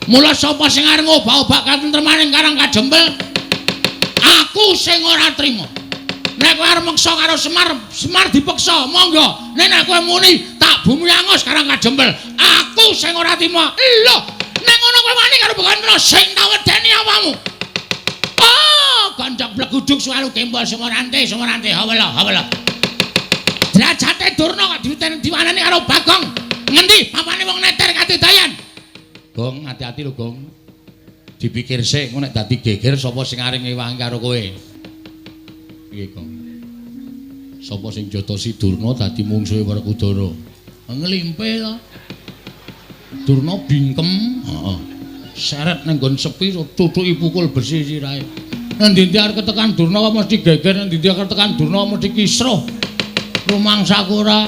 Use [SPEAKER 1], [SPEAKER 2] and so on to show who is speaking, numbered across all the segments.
[SPEAKER 1] Mula sapa sing arep ngobak-obak katentremaning Karang Kajempel? Aku sing ora trima. Nek kowe arep meksa karo Semar, Semar dipeksa, monggo. Nek nek kowe muni tak bumi angus Karang Kajempel, aku sing ora trima. Lho, nek ngono kowe wani karo Begawan Durna sing tak wedeni awakmu. Oh, gancak bleguduk suwalu gembol sumorante, sumorante hawala, hawala. Derajate Durna kok diwanani karo Bagong. Ngendi papane wong neter katidayan? Gong, hati-hati lho, Gong. Dipikir sik, engko nek dadi geger sapa sing arep ngewangi karo kowe? Piye, Gong? Sapa sing jotosi Durna dadi mungsuhe Werkudara? Nglimpe to. Durna bingkem, heeh. Seret nang nggon sepi tutuki pukul besi sirahe. Nang ndi-ndi arep ketekan Durna kok mesti geger, nang ndi-ndi arep ketekan Durna mesti kisruh. Rumangsaku ora.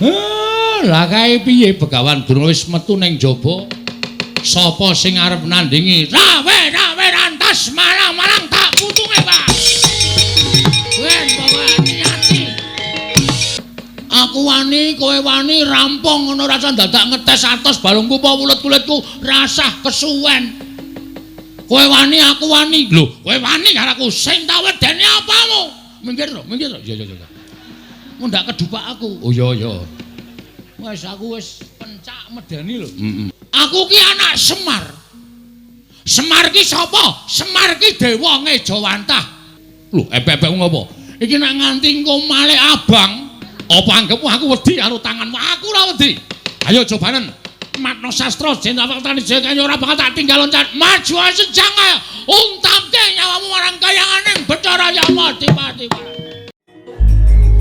[SPEAKER 1] Heh, lah kae piye Begawan Durna wis metu ning jaba? Sapa sing arep nandingi? Rawe rawe rantas malang-malang tak putunge, Pak. Ben pokoke niati. Aku wani, kowe wani, rampung ngono rasa dadak ngetes atos balungku apa wulet-kulitku rasah kesuwen. Kowe wani, aku wani. Lho, kowe wani karo aku sing tak wedeni apamu? Minggir to, minggir to. Iya, iya, iya. Mundak kedupak aku. Oh iya, iya. Wis aku wis pencak medeni lho. Heeh. Aku ki anak Semar. Semar ki sapa? Semar ki dewa ngejawantah. Lho, epek-epek ngopo? Iki nek nganti engko malik abang, apa anggepmu aku wedi karo tanganmu? Aku ora wedi. Ayo cobanen. Matno sastra Jenderal Tani Jaya ora bakal tak tinggal loncat. Maju sejang ayo. Untapke nyawamu marang kayanganing Bathara Yama Dipati.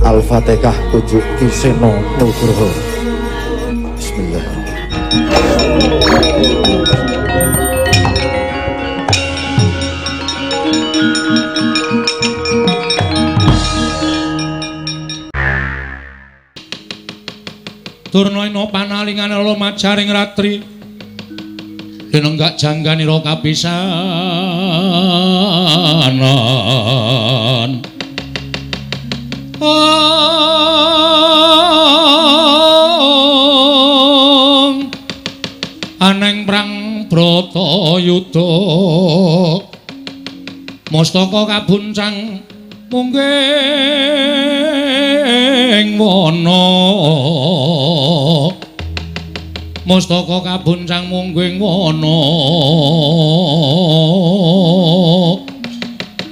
[SPEAKER 2] Al-Fatihah tujuk Ki Seno Nugroho. Bismillah.
[SPEAKER 1] Durna ina panalingan ala majaring ratri. Lenenggak jangganira kapisanan. Aneng prang Bratayuda mustaka kabuncang mungging wana. Mustaka kabuncang mungging wana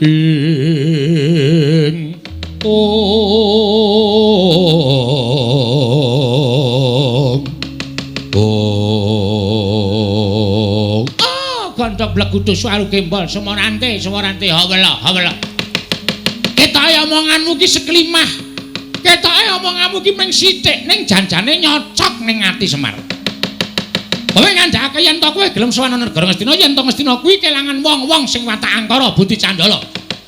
[SPEAKER 1] ing ong ong. Ah, gandhok blegudu suwaru gembol sumorante, sumorante hawela, hawela. Ketoke omonganmu ki seklimah. Ketoke omonganmu ki mung sithik ning janjane nyocok ning ati Semar. Kowe ngandhakake yen to kowe gelem sowan negara Ngastina, yen to Ngastina kuwi kelangan wong-wong sing watak angkara budi candala.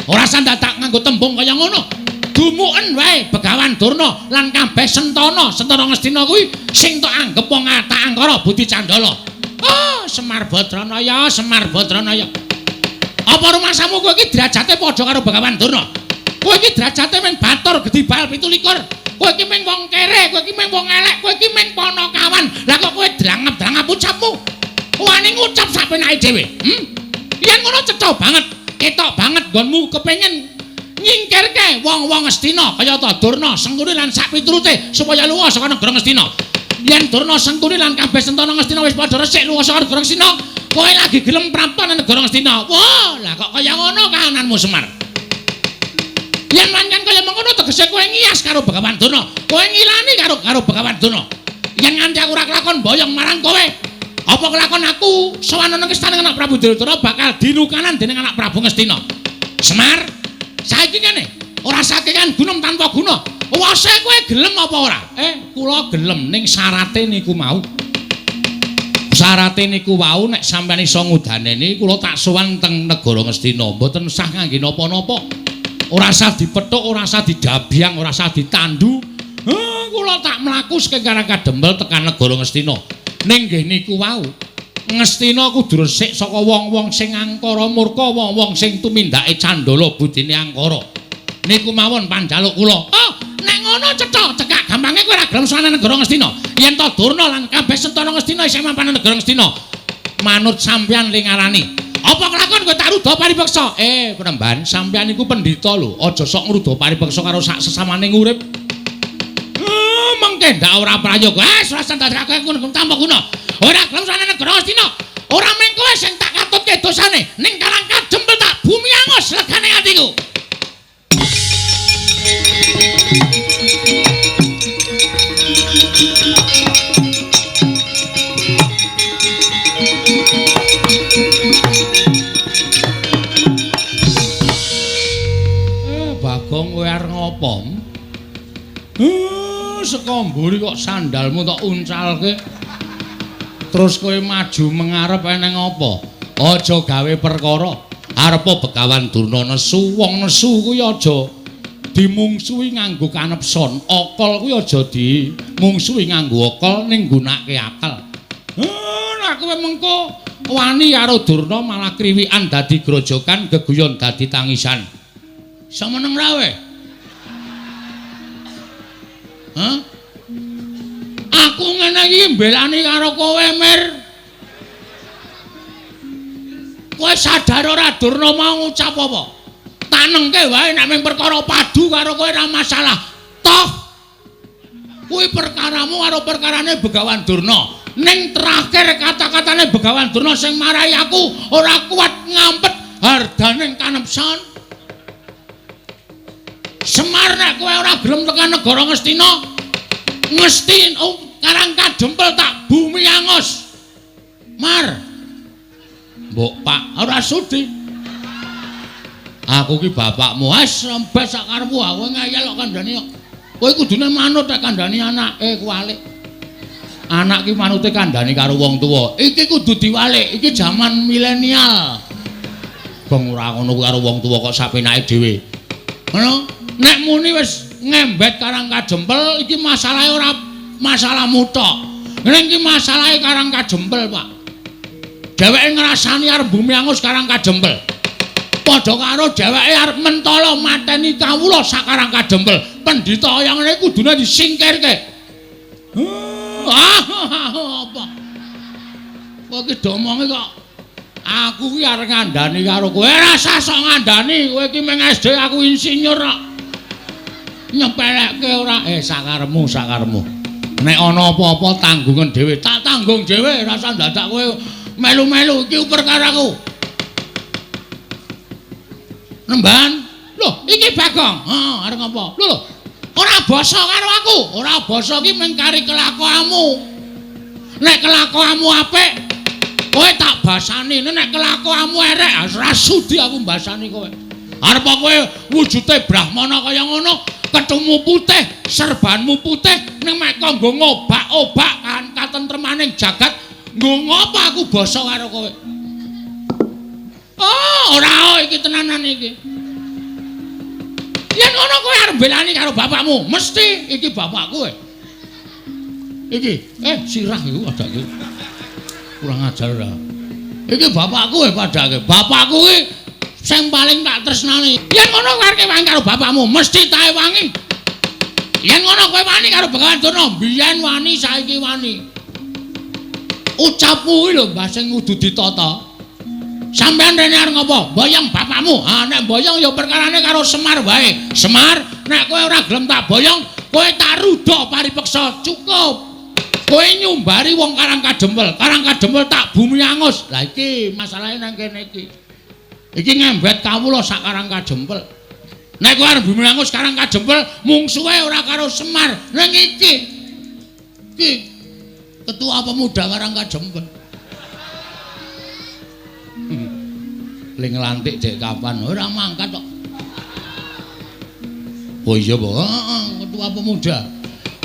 [SPEAKER 1] Ora sandadak nganggo tembung kaya ngono. Dumuken wae Begawan Durna lan kabeh sentana, sentana Ngastina kuwi sing tok anggep wong watak angkara budi candala. Oh, Semar Badranaya, Semar Badranaya. Apa rumasamu kowe iki derajate padha karo Begawan Durna? Kowe iki derajate mung batur gedhi bal 27. Kowe iki mung wong kere, kowe iki mung wong elek, kowe iki mung panakawan. Lah kok kowe drangap-drangap ucapmu? Wani ngucap sak penake dhewe. Yen ngono cetha banget, ketok banget nggonmu kepengin nyingkirke wong-wong Ngastina kaya ta Durna, Sengkuni lan sak piturute supaya lunga saka negara Ngastina. Yen Durna, Sengkuni lan kabeh sentana Ngastina wis padha resik lunga saka negara Ngastina, kowe lagi gelem prapta nang negara Ngastina. Wah, lah kok kaya ngono kahananmu Semar? Yen pancen kaya mengono tegese kowe ngiyas karo Begawan Durna, kowe ngilani karo karo Begawan Durna. Yen nganti aku ora kelakon boyong marang kowe, apa kelakon aku sowan nang istana anak Prabu Duryudana bakal dilukanan dening anak Prabu Ngastina. Semar, saiki kene ora sakekan gunung tanpa guna. Wase kowe gelem apa ora? Kula gelem ning syarate niku mau. Syarate niku wau nek sampeyan iso ngudaneni kula tak sowan teng negara Ngastina, mboten sah ngangge napa-napa. Ora sah dipethuk, ora sah didabyang, ora sah ditandu. Kula tak mlaku saking Karang Kadempel tekan negara Ngastina. Ning nggih niku wau, Ngastina kudu resik saka wong-wong sing angkara murka, wong-wong sing tumindake candala budine angkara. Niku mawon panjaluk kula. Oh, nek ngono cetha, cekak gampange kowe ora gelem sowan negara Ngastina. Yen to Durna lan kabeh sentana Ngastina isih mapan negara Ngastina. Manut sampeyan ling ngarani. Apa kelakon kowe tak rudha paripeksa? Penemban, sampeyan iku pendhita lho. Aja sok ngrudha paripeksa karo sak sesamane urip. Mengke ndak ora prayoga. Wis dadake aku tanpa guna. Ora gelem sana negara Astina. Ora mung kowe sing tak katutke dosane, ning Karang Kadempel tak bumi angus legane atiku. Bagong kowe arep ngopo? Saka mburi kok sandalmu tok uncalke. Terus kowe maju mengarep eneng apa? Aja gawe perkara. Arepa Begawan Durna nesu, wong nesu kuwi aja dimungsuhi nganggo kanepson. Akal kuwi aja dimungsuhi nganggo akal ning nggunakake akal. Nek kowe mengko wani karo Durna malah kriwikan dadi grojogan, geguyon dadi tangisan. Iso meneng ra kowe? Hah? Aku ngene iki mbelani karo kowe, Mir. Kowe sadar ora Durna mau ngucap apa? Tanengke wae nek mung perkara padu karo kowe ora masalah. Toh kuwi perkaramu karo perkarane Begawan Durna. Ning terakhir kata-katane Begawan Durna sing marai aku ora kuat ngampet hardaning kanepson. Semar nek kowe ora gelem tekan negara Ngastina, Ngesti Karang Kadempel tak bumi angus. Mar. Mbok Pak ora sudi. Aku ki bapakmu. Wis rembes sak karepmu aku ngeyel kok kandhani kok. Kowe kudune manut nek kandhani anake kuwalik. Anak ki manute kandhani karo wong tuwa. Iki kudu diwalik, iki jaman milenial. Bang ora ngono karo wong tuwa kok sapenake dhewe. Ngono? Nek muni wis ngembet Karang Kadempel iki masalahe ora masalahmu tok. Ning iki masalahe Karang Kadempel, Pak. Dheweke ngrasani arep bumi angus Karang Kadempel. Padha karo dheweke arep mentala mateni kawula sak Karang Kadempel. Pendhita kaya ngene kudune disingkirke. Apa? Kowe iki domonge kok aku ki arep ngandani karo kowe. Ora usah sok ngandani, kowe iki mung SD aku insinyur kok. Nyepelekke ora? Sakarepmu, sakarepmu. Nek ana apa-apa tanggungan dhewe, tak tanggung dhewe, ora usah dadak kowe melu-melu iki perkaraku. Nemban, lho iki Bagong. Heeh, arep ngapa? Lho lho. Ora basa karo aku. Ora basa iki mung kari kelakuanmu. Nek kelakuanmu apik, kowe tak basani. Nek kelakuanmu erek, ora sudi aku mbasani kowe. Arep kowe wujude brahmana kaya ngono, kethumu putih, serbanmu putih, ning mek kok nggo ngobak-obak kan katentremaning jagat, nggo ngopo aku basa karo kowe? Oh, ora iki tenanan iki. Yen ngono kowe arep mbelani karo bapakmu, mesti iki bapakku kowe. Iki, sirah iku padake. Kurang ajar ora. Iki bapakku kowe padake. Bapakku iki sing paling tak tresnani. Yen ngono kowe arep wani karo bapakmu, mesti tak ewangi. Yen ngono kowe wani karo Begawan Durna, biyen wani saiki wani. Ucapmu kuwi lho Mbah sing kudu ditata. Sampeyan rene arep ngopo? Boyong bapakmu. Ha nek boyong ya perkarane karo Semar wae. Semar, nek kowe ora gelem tak boyong, kowe tak rudha paripeksa. Cukup. Kowe nyumbari wong Karang Kadempel. Karang Kadempel tak bumi angus. Lah iki masalahe nang kene iki. Iki ngembet kawula sak Karang Kadempel. Nek kowe arep bumi angus Karang Kadempel, mungsuhe ora karo Semar. Ning iki. Iki ketua pemuda Karang Kadempel. Ling nglantik dek kapan? Ora mangkat kok. Oh iya, Pak. Heeh, ketua pemuda.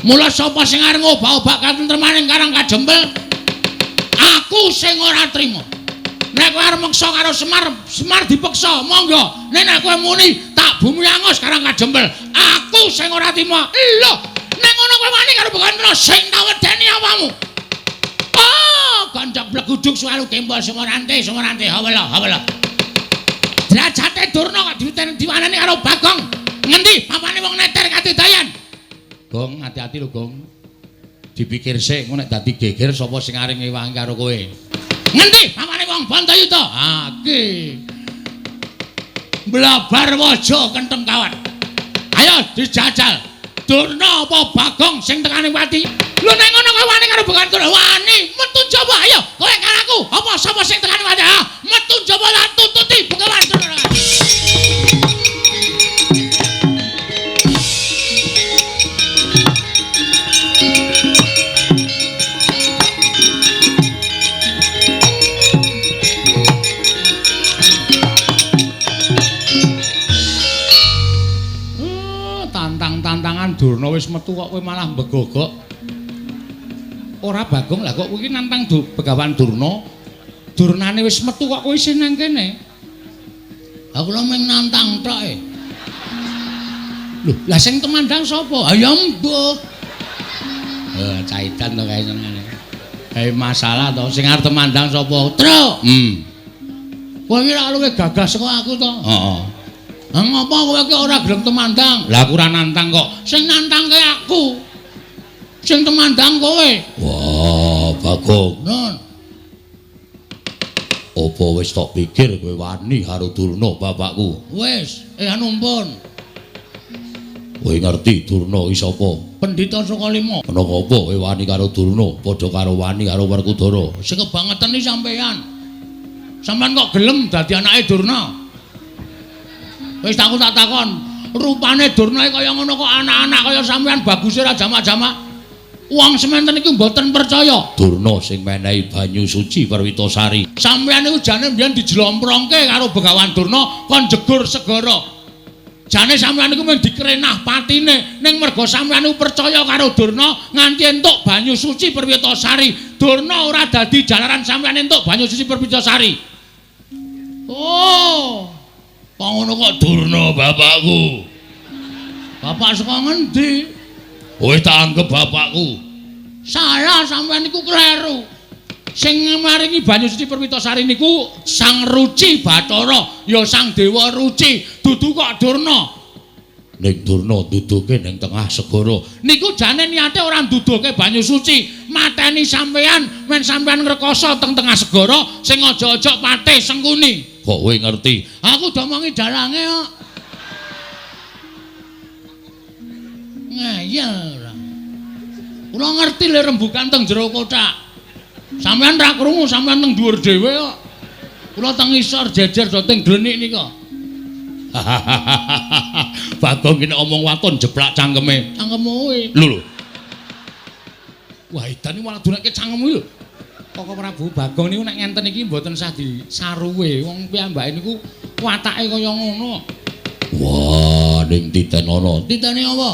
[SPEAKER 1] Mula sapa sing arep ngobak-obak katentremaning Karang Kadempel? Aku sing ora trima. Nek kowe arep meksa karo Semar, Semar dipeksa, monggo. Nek nek kowe muni tak bumi angus Karang Kadempel, aku sing ora trima. Lho, nek ngono kowe wani karo Begawan Durna sing tak wedeni awakmu. Oh, ganjak bleguduk suwalu gembol sumorante, sumorante, hawala, hawala. Derajate Durna kok diwanani karo Bagong. Ngendi papane wong neter katidayan? Gong, hati-hati lho, Gong. Dipikir sik, engko nek dadi geger sapa sing arep ngewangi karo kowe. Ngendi pamane wong Bantayuda? Ha iki. Blabar waja kentheng kawat. Ayo dijajal. Durna apa Bagong sing tekane pati? Lho nek ngono kowe wani karo Begawan Durna? Wani, metu njaba ayo. Kowe karo aku. Apa sapa sing tekane pati? Ha, metu njaba lan tututi Begawan Durna. Tantang-tantangan Durna wis metu kok kowe malah mbegogok. Ora Bagong, lah kok kowe iki nantang Begawan Durna. Durnane wis metu kok kowe isih nang kene. Aku lho mung nantang tok e. Lho, lah sing temandang sapa? Ha ya mbuh. Caitan to kae senengane. Masalah to, sing arep temandang sapa? Truk. Kowe iki ora luwih gagah saka aku to? Heeh. Lah ngopo kowe iki ora gelem temandang? Lah aku ora nantang kok. Sing nantangke aku. Sing temandang kowe.
[SPEAKER 2] Wah, Bagong.
[SPEAKER 1] Nun.
[SPEAKER 2] Apa wis tok pikir kowe wani karo Durna bapakku?
[SPEAKER 1] Wis, anu pun.
[SPEAKER 2] Kowe ngerti Durna iki sapa?
[SPEAKER 1] Pendhita Sukalima.
[SPEAKER 2] Ana apa kowe wani karo Durna padha karo wani karo Werkudara?
[SPEAKER 1] Sing kebangetan iki sampean. Sampean kok gelem dadi anake Durna? Wis aku tak takon, rupane Durna kaya ngono kok anak-anak kaya sampean baguse ra jamak-jamak. Wong sementen iki mboten percaya.
[SPEAKER 2] Durna sing menehi banyu suci Perwitasari.
[SPEAKER 1] Sampeyan niku jane mbiyen dijlomprongke karo Begawan Durna kon jegur segara. Jane sampeyan niku mung dikrenah patine, ning merga sampeyan niku percaya karo Durna nganti entuk banyu suci Perwitasari. Durna ora dadi jalaran sampeyan entuk banyu suci Perwitasari. Oh. Kok ngono kok
[SPEAKER 2] Durna bapakku.
[SPEAKER 1] Bapak saka ngendi?
[SPEAKER 2] Kowe tak anggep bapakku.
[SPEAKER 1] Salah, sampeyan niku kleru. Sing maringi banyu suci Perwitasari niku Sang Ruci Bathara, ya Sang Dewa Ruci, dudu kok Durna.
[SPEAKER 2] Ning Durna duduke ning tengah segara.
[SPEAKER 1] Niku jane niate ora nduduhke banyu suci, mateni sampeyan men sampeyan ngrekoso teng tengah segara sing aja-aja pate Sengkuni.
[SPEAKER 2] Kok kowe ngerti?
[SPEAKER 1] Aku domongi dalange kok. Ngeyel ora. Kula ngerti le rembukan teng jero kothak. Sampeyan ra krungu, sampeyan teng dhuwur dhewe kok. Kula teng isor jejer do teng glenik nika.
[SPEAKER 2] Bagong ki nek omong waton jeblak cangkeme.
[SPEAKER 1] Cangkemmu kuwi.
[SPEAKER 2] Lho lho.
[SPEAKER 1] Wah, edan iki malah dunake cangkemmu lho. Koko Prabu Bagong niku nek ngenten iki mboten sah disaruwe. Wong piyambake niku watake kaya ngono.
[SPEAKER 2] Wah, ning titenono.
[SPEAKER 1] Titene apa?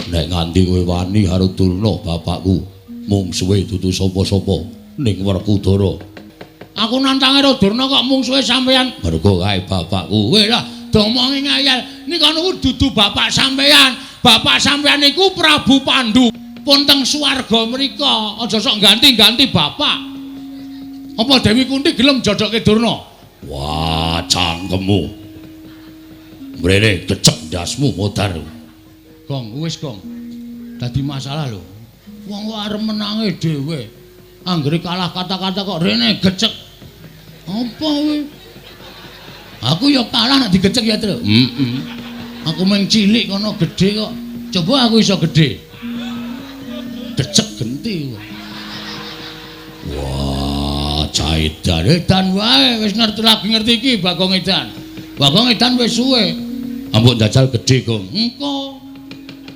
[SPEAKER 2] Nek nganti kowe wani karo Durna bapakku, mungsuhe dudu sapa-sapa ning Werkudara.
[SPEAKER 1] Aku nantang karo Durna kok mungsuhe sampeyan.
[SPEAKER 2] Mergo kae bapakku.
[SPEAKER 1] Weh lah, domongi ngayal. Nika niku dudu bapak sampeyan. Bapak sampeyan niku Prabu Pandu. Pun teng swarga mriko. Aja sok ganti-ganti bapak. Apa Dewi Kunti gelem jodohke Durna?
[SPEAKER 2] Wah, cangkemmu. Mrene kecek ndasmu modar.
[SPEAKER 1] Gong, wis gong. Dadi masalah lho. Wong kok arep menange dhewe. Anggere kalah kata-kata kok rene gecek. Apa kowe? Aku ya kalah nek digecek ya, Tru.
[SPEAKER 2] Heeh.
[SPEAKER 1] Aku mung cilik kono gedhe kok. Coba aku iso gedhe. Gecek genti.
[SPEAKER 2] Wah, caidan.
[SPEAKER 1] Edan wae wis ngerti lagi ngerti iki Bagong Edan. Bagong Edan wis suwe.
[SPEAKER 2] Ambok njajal gedhe, Gong.
[SPEAKER 1] Engko.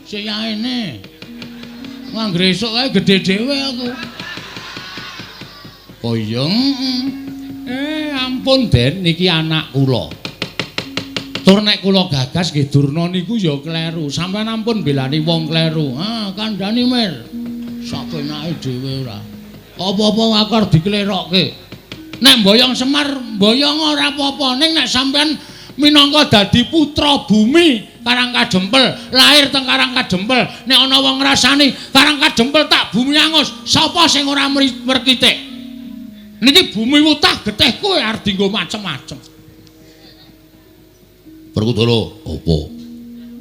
[SPEAKER 1] Seyaene. Anggere esuk kae gedhe dhewe aku. Oh iya. Ampun Den, niki anak kula. Tur nek kula gagas nggih Durna niku ya kleru. Sampeyan ampun belani wong kleru. Ah, kandhani Mir. Sapenake dhewe ora. Apa-apa akar diklerokke. Nek mboyong Semar, mboyong ora apa-apa. Ning nek sampeyan minangka dadi putra bumi Karangkadempel, lahir teng Karangkadempel, nek ana wong ngrasani Karangkadempel tak bumi angus, sapa sing ora merkitik? Niki bumi wutah getih kowe arep dienggo macem-macem.
[SPEAKER 2] Werkudara, apa?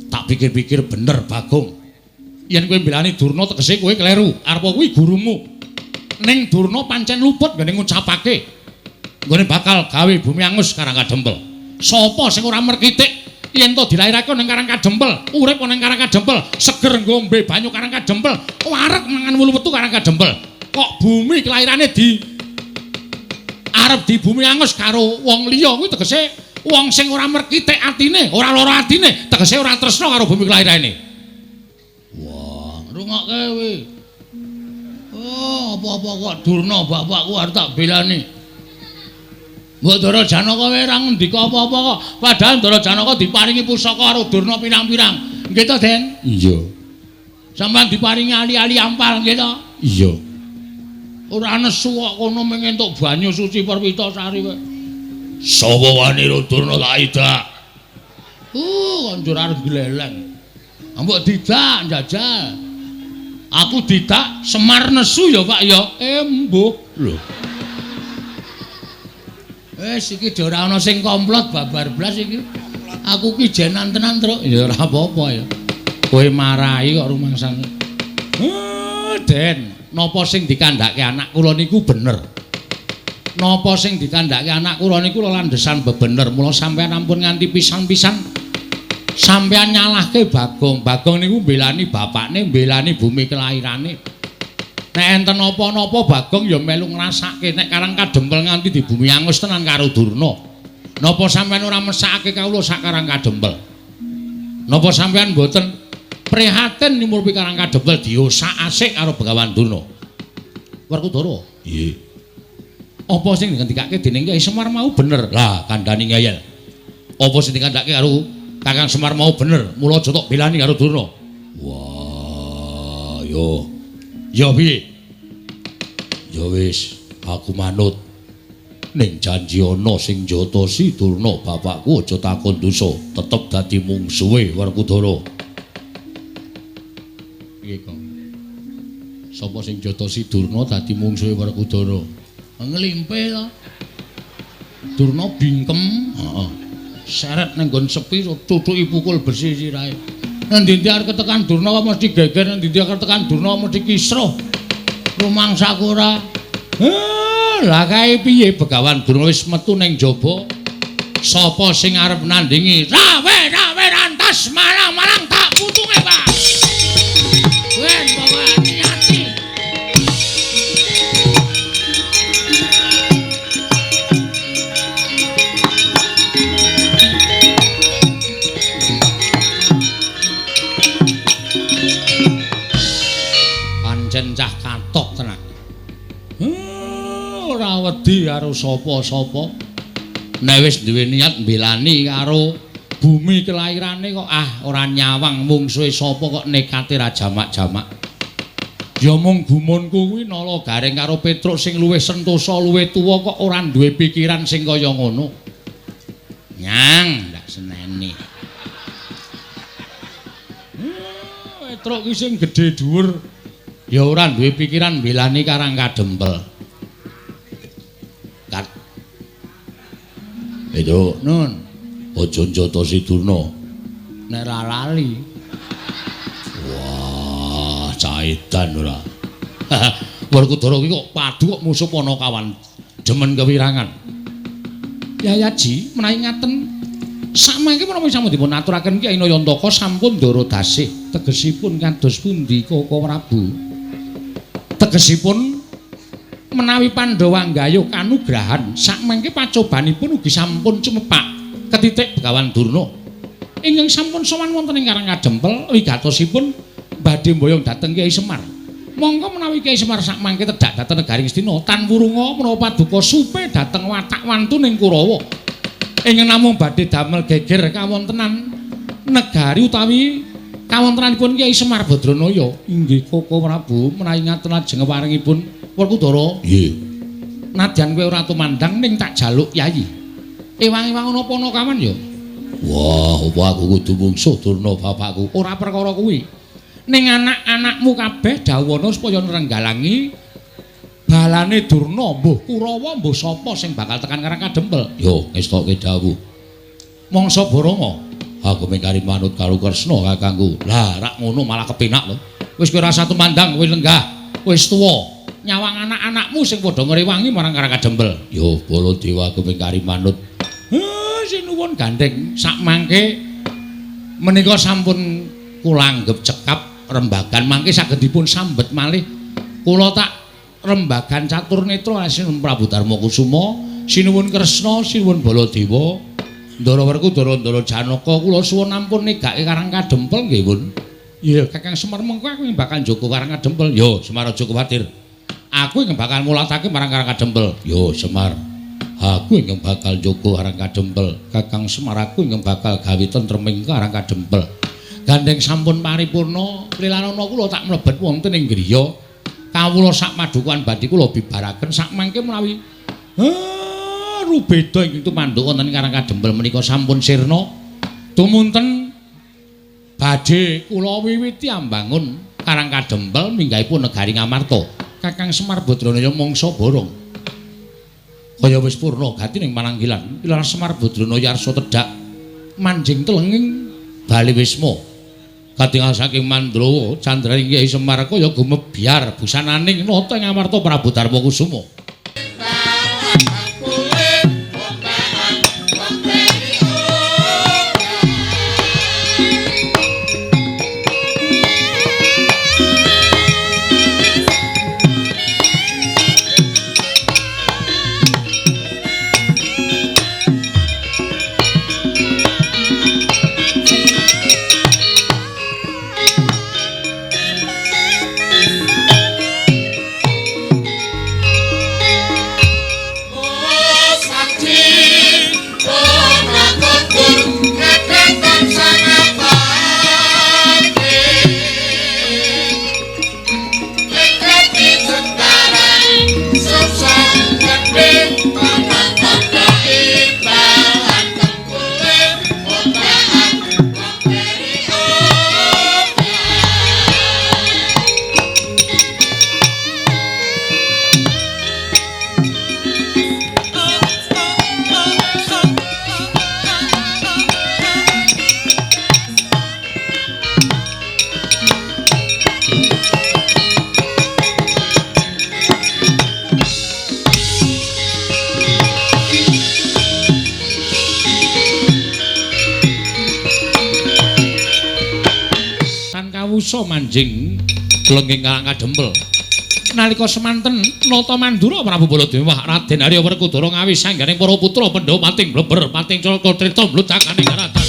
[SPEAKER 1] Tak pikir-pikir bener Bagong. Yen kowe mbelani Durna tegese kowe kleru. Arep kuwi gurumu. Ning Durna pancen luput nggone ngucapake nggone bakal gawe bumi angus Karang Kadempel. Sapa sing ora merkitik yen to dilairake ning Karang Kadempel, urip ning Karang Kadempel, seger ngombe banyu Karang Kadempel, wareg mangan wulu wetu Karang Kadempel. Kok bumi kelairane di arep di bumi angus karo wong liya kuwi tegese wong sing ora merkitik atine, ora lara atine, tegese ora tresna karo bumi kelairane. Wah, rungokke kowe. Oh, apa-apa kok Durna bapakku arep tak belani. Mbok Ndara Janaka kowe ora ngendika apa-apa kok. Padahal Ndara Janaka diparingi pusaka karo Durna pirang-pirang. Nggih to, Den?
[SPEAKER 2] Iya.
[SPEAKER 1] Sampeyan diparingi ali-ali ampal nggih to?
[SPEAKER 2] Iya.
[SPEAKER 1] Ora nesu kok kono mung entuk banyu suci Perwitasari kowe.
[SPEAKER 2] Sapa wani Durna tak idak?
[SPEAKER 1] Kok njur arep gleleng. Mbok didak njajal. Aku didak Semar nesu ya, Pak ya. Mbuh.
[SPEAKER 2] Lho.
[SPEAKER 1] Wis iki ora ana sing komplot babar blas iki. Aku ki jenan tenan, Truk. Ya ora apa-apa ya. Kowe marahi kok rumangsane. Den, napa sing dikandhake anak kula niku bener. Napa sing dikandhake anak kula niku landhesan bebener. Mula sampeyan ampun nganti pisan-pisan sampeyan nyalahke Bagong. Bagong niku mbelani bapakne, mbelani bumi kelairane. Nek enten napa-napa Bagong ya melu ngrasake nek Karang Kadempel nganti di bumi angus tenan karo Durna. Napa sampeyan ora mesakake kawula sak Karang Kadempel? Napa sampeyan mboten prihatin nyumurpi Karang Kadempel diosak asik karo Begawan Durna? Werkudara.
[SPEAKER 2] Nggih.
[SPEAKER 1] Apa sing dingendikake dening Kyai Semar mau bener? Lah kandhani ngeyel. Apa sing dikandhake karo Kakang Semar mau bener, mula aja tok belani karo Durna.
[SPEAKER 2] Wah, yo.
[SPEAKER 1] Ya piye?
[SPEAKER 2] Ya wis, aku manut. Ning janji ana sing njotosi Durna bapakku aja takon dosa, tetep dadi mungsuhe Werkudara.
[SPEAKER 1] Piye, Kang? Sapa sing njotosi Durna dadi mungsuhe Werkudara? Nglimpe to. Durna bingkem, heeh. Seret nang nggon sepi tutuki pukul besi sirahe. Nang ndi-ndi arep ketekan Durna kok mesti geger, nang ndi-ndi arep ketekan Durna mesti kisruh. Rumangsaku ora. Lah kae piye Begawan Durna wis metu ning jaba. Sapa sing arep nandingi? Rawe-rawe rantas malang-malang tak putunge, Pak. Ben pokoke niati. Pancen cah katok tenan. Ora wedi karo sapa-sapa. Nek wis duwe niat mbelani karo bumi kelairane kok ah ora nyawang mungsuhe sapa kok nekate ra jamak-jamak. Ya mung gumunku kuwi Nala Gareng karo Petruk sing luwih sentosa luwih tuwa kok ora duwe pikiran sing kaya ngono. Nyang ndak seneni. Petruk ki sing gedhe dhuwur ya ora duwe pikiran mbelani Karang Kadempel.
[SPEAKER 2] Kat. Itu
[SPEAKER 1] Nun,
[SPEAKER 2] aja njotosi Durna.
[SPEAKER 1] Nek ra lali.
[SPEAKER 2] Wah, caidan ora.
[SPEAKER 1] Werkudara kuwi kok padu kok musuh Panakawan demen kewirangan. Yayaji menawi ngaten samangke menapa sampun dipun aturaken Kyai Nayantaka sampun ndara dasih tegesipun kados pundi Koko Prabu? Tegesipun menawi Pandhawa nggayuh kanugrahan sakmangke pacobanipun ugi sampun cumepak ketitik Begawan Durna ingkang sampun sowan wonten ing Karang Kadempel wigatosipun badhe mboyong dhateng Kyai Semar. Monggo menawi Kyai Semar sakmangke tedhak dhateng negari Ngastina tan wurunga menawa paduka supe dhateng watak wantuning Kurawa ingkang namung badhe damel geger kawontenan negari utawi kawontenanipun Kyai Semar Badranaya. Inggih Koko Prabu menawi ngaten lajeng waringipun Werkudara.
[SPEAKER 2] Nggih.
[SPEAKER 1] Nadyan kowe ora tumandang ning tak jaluk yayi. Ewang-ewang ana Panakawan ya.
[SPEAKER 2] Wah, apa aku kudu mungsuh Durna bapakku?
[SPEAKER 1] Ora perkara kuwi. Ning anak-anakmu kabeh dawuhana supaya nrenggalangi balane Durna, mbuh Kurawa mbuh sapa sing bakal tekan Karang Kadempel.
[SPEAKER 2] Yo, ngestoke dawuh.
[SPEAKER 1] Mangsa Baranga,
[SPEAKER 2] aku mengkari manut karo Kresna kakangku. Lah, rak ngono malah kepenak lho.
[SPEAKER 1] Wis kowe ora tumandang, kowe lenggah, wis tuwa. Nyawang anak-anakmu sing padha ngrewangi marang Karang Kadempel.
[SPEAKER 2] Yo Baladewa keping kari manut.
[SPEAKER 1] Sinuwun gandeng sakmangke menika sampun kula anggep cekap rembagan mangke saged dipun sambet malih. Kula tak rembagan catur netra sinuwun Prabu Darma Kusuma, sinuwun Kresna, sinuwun Baladewa, Ndara Werkudara, Ndara Janaka, kula suwun ampun nigake Karang Kadempel nggih, Pun. Iya, Kakang Semar mengko aku bakal njaga Karang Kadempel. Yo, Semar aja kuwatir. Aku ingkang bakal mulatake marang Karang Kadempel.
[SPEAKER 2] Yo, Semar. Aku ingkang bakal njaga Karang Kadempel. Kakang Semar aku ingkang bakal gawe tentrem ing Karang Kadempel.
[SPEAKER 1] Gandeng sampun paripurna, lilanana kula tak mlebet wonten ing griya. Kawula sak padukuhan badhe kula bibaraken sakmangke menawi rubeda ingkang tumanduk wonten Karang Kadempel menika sampun sirna. Tumunten badhe kula wiwiti ambangun Karang Kadempel minggahipun negari Ngamarta. Kakang Semar Badranaya mangsa borong. Kaya wis purna gati ning pananggilan, Pilar Semar Badranaya arsa tedhak manjing telenging bali wisma. Katingal saking Mandrawa candraning Kyai Semar kaya gumebyar busananing nata ing Ngamarta Prabu Darma Kusuma. Manjing lenging Karang Kadempel. Nalika semanten nata mandura Prabu Baladewa Raden Arya Werkudara ngawi sangganing para putra Pandhawa pating bleber pating calaka trita mludakaning karatan.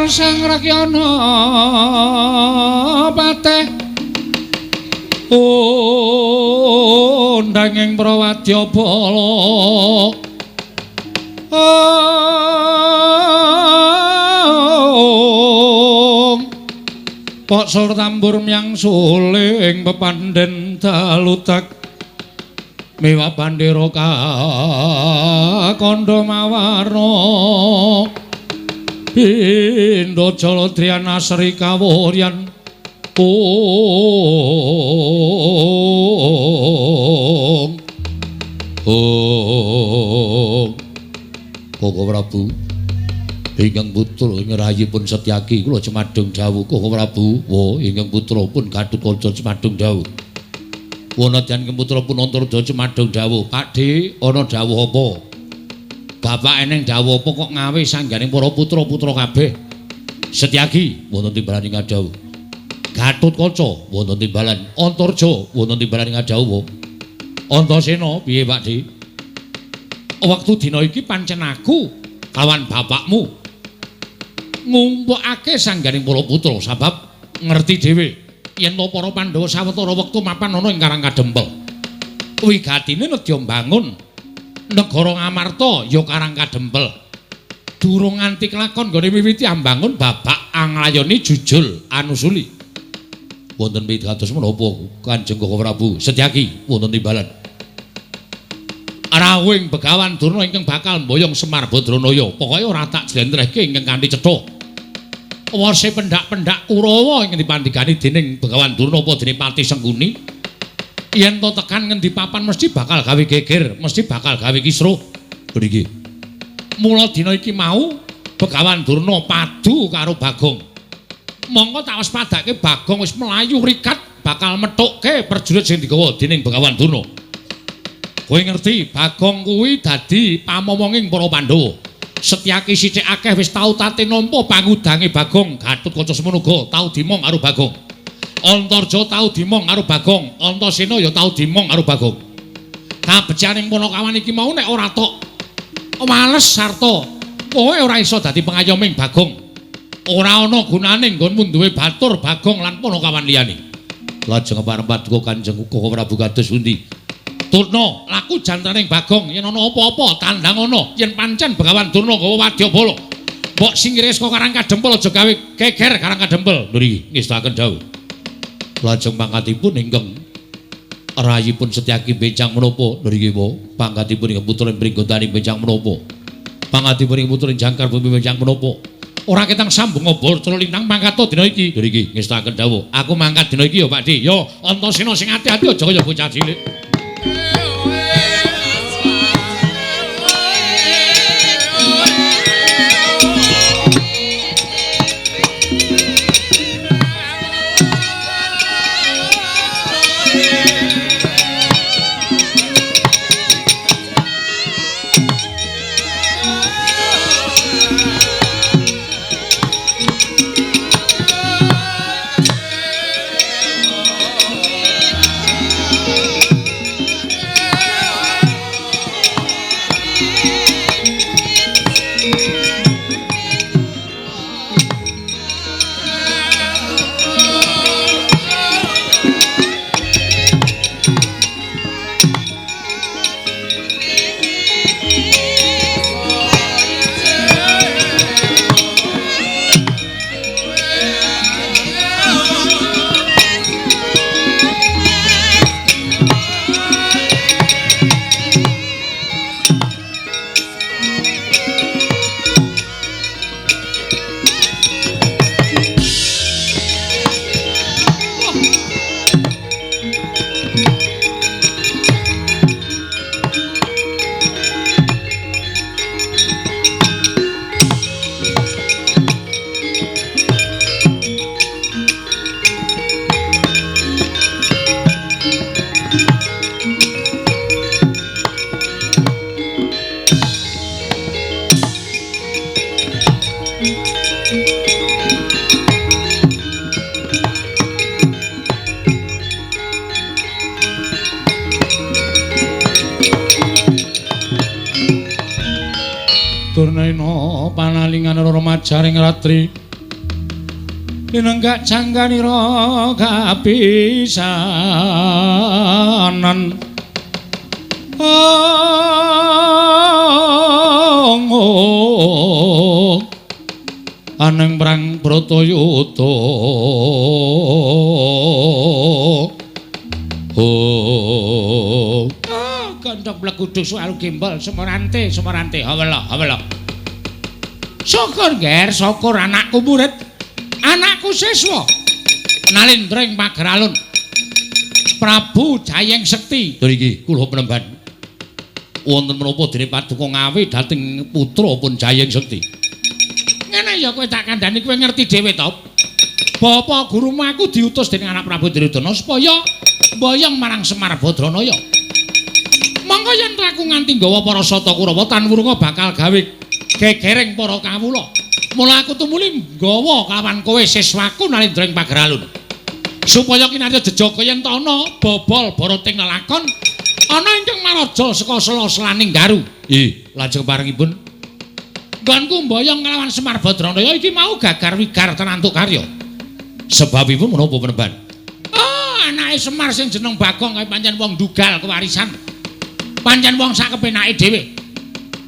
[SPEAKER 1] Sang Rakyana pateh undang ing prawadya bala ong. Pok sur tambur myang suling pepandhen dalutak mewah bandera kandha mawarna pindha jaladriyan asri kawuryan ong ong. Koko Prabu ingkang putra ing rayipun Setyaki kula cemadhong dawuh. Koko Prabu wa ingkang putra pun Gatotkaca cemadhong dawuh. Wanadyan ingkang putra pun Antarja cemadhong dawuh. Pakdhe ana dawuh apa? Bapak eneng dawuh apa kok ngawe sangganing para putra-putra kabeh? Setyaki wonten timbalan ing dawuh. Gatotkaca wonten timbalan, Antarja wonten timbalan ing dawuh. Antasena piye Pakdhe? Wektu dina iki pancen aku kawan bapakmu ngumpulake sangganing para putra sabab ngerti dhewe yen to para Pandhawa sawetara wektu mapan ana ing Karang Kadempel. Wigatine nedya mbangun negara Ngamarta ya Karang Kadempel. Durung nganti kelakon nggone wiwiti ambangun babak anglayoni jujul anusuli. Wonten pitados menapa Kanjeng Koko Prabu Setyaki wonten timbalan. Rawuhing Begawan Durna ingkang bakal mboyong Semar Badranaya. Pokoke ora tak jlentrehke ingkang kanthi cetha. Wase pendak-pendak Kurawa ingkang dipandhikani dening Begawan Durna apa dening Patih Sengkuni. Yen to tekan ngendi papan mesti bakal gawe geger, mesti bakal gawe kisruh. Mriki. Mula dina iki mau Begawan Durna padu karo Bagong. Mongko tak waspadake Bagong wis mlayu rikat bakal methukke prajurit sing digawa dening Begawan Durna. Kowe ngerti Bagong kuwi dadi pamomonging para Pandhawa. Setyaki sithik akeh wis tau tate nampa pangudange Bagong. Gatotkaca semono uga tau dimong karo Bagong. Antarja tau dimong karo Bagong, Antasena ya tau dimong karo Bagong. Kabecikaning Panakawan iki mau nek ora tok males sarta kowe ora iso dadi pengayoming Bagong. Ora ana gunane nggonmu duwe batur Bagong lan Panakawan liyane. Lajeng pareng paduka Kanjeng Koko Prabu kados pundi? Durna laku jantaning Bagong yen ana apa-apa tandang ana yen pancen Begawan Durna gawa wadyabala. Mbok singkire saka Karang Kadempel aja gawe geger Karang Kadempel. Nggih, ngestakaken dawuh. Lajeng pangkatipun ingkang rayipun Setyaki benjang menapa? Nggih, pangkatipun ingkang putra Pringgondani benjang menapa? Pangkatipun ingkang putra Jangkar Bumi benjang menapa? Ora ketang sambung obor celo lintang mangkat dina iki. Nggih, ngestakaken dawuh. Aku mangkat dina iki ya Pakdhe. Ya Antasena sing ati-ati aja kaya bocah cilik. Durnaina panalingan remajaring ratri linenggak jangganira kapisanan. Ong Aneng perang Bratayuda. Oh.
[SPEAKER 2] Gondok bleguduk suaru gembol semorante semorante hawela hawela. Syukur ger, syukur anakku murid. Anakku siswa. Nalindra ing Pageralun. Prabu Jayeng Sekti.
[SPEAKER 1] Niki kula penemban. Wonten menapa dene paduka ngawe dhateng putra pun Jayeng Sekti.
[SPEAKER 2] Ngene ya kowe tak kandhani kowe ngerti dhewe to. Bapak gurumu aku diutus dening anak Prabu Duryudana supaya mboyong marang Semar Badranaya. Monggo yen aku nganti nggawa para sata Kurawa tan wurunga bakal gawe gegereng para kawula. Mula aku tumuli nggawa kawan kowe siswaku Nalindra ing Pageralun. Supaya kinarya jejaga yen ta ana bobol barating lelakon ana ingkang maraja saka sela-selaning garu.
[SPEAKER 1] Ih, lajeng parengipun
[SPEAKER 2] nggonku mboyong nglawan Semar Badranaya iki mau gagar wigar tenantuk karya.
[SPEAKER 1] Sebabipun menapa penemban?
[SPEAKER 2] Oh, anake Semar sing jeneng Bagong kae pancen wong dugal kewarisan. Pancen wong sak kepenake dhewe.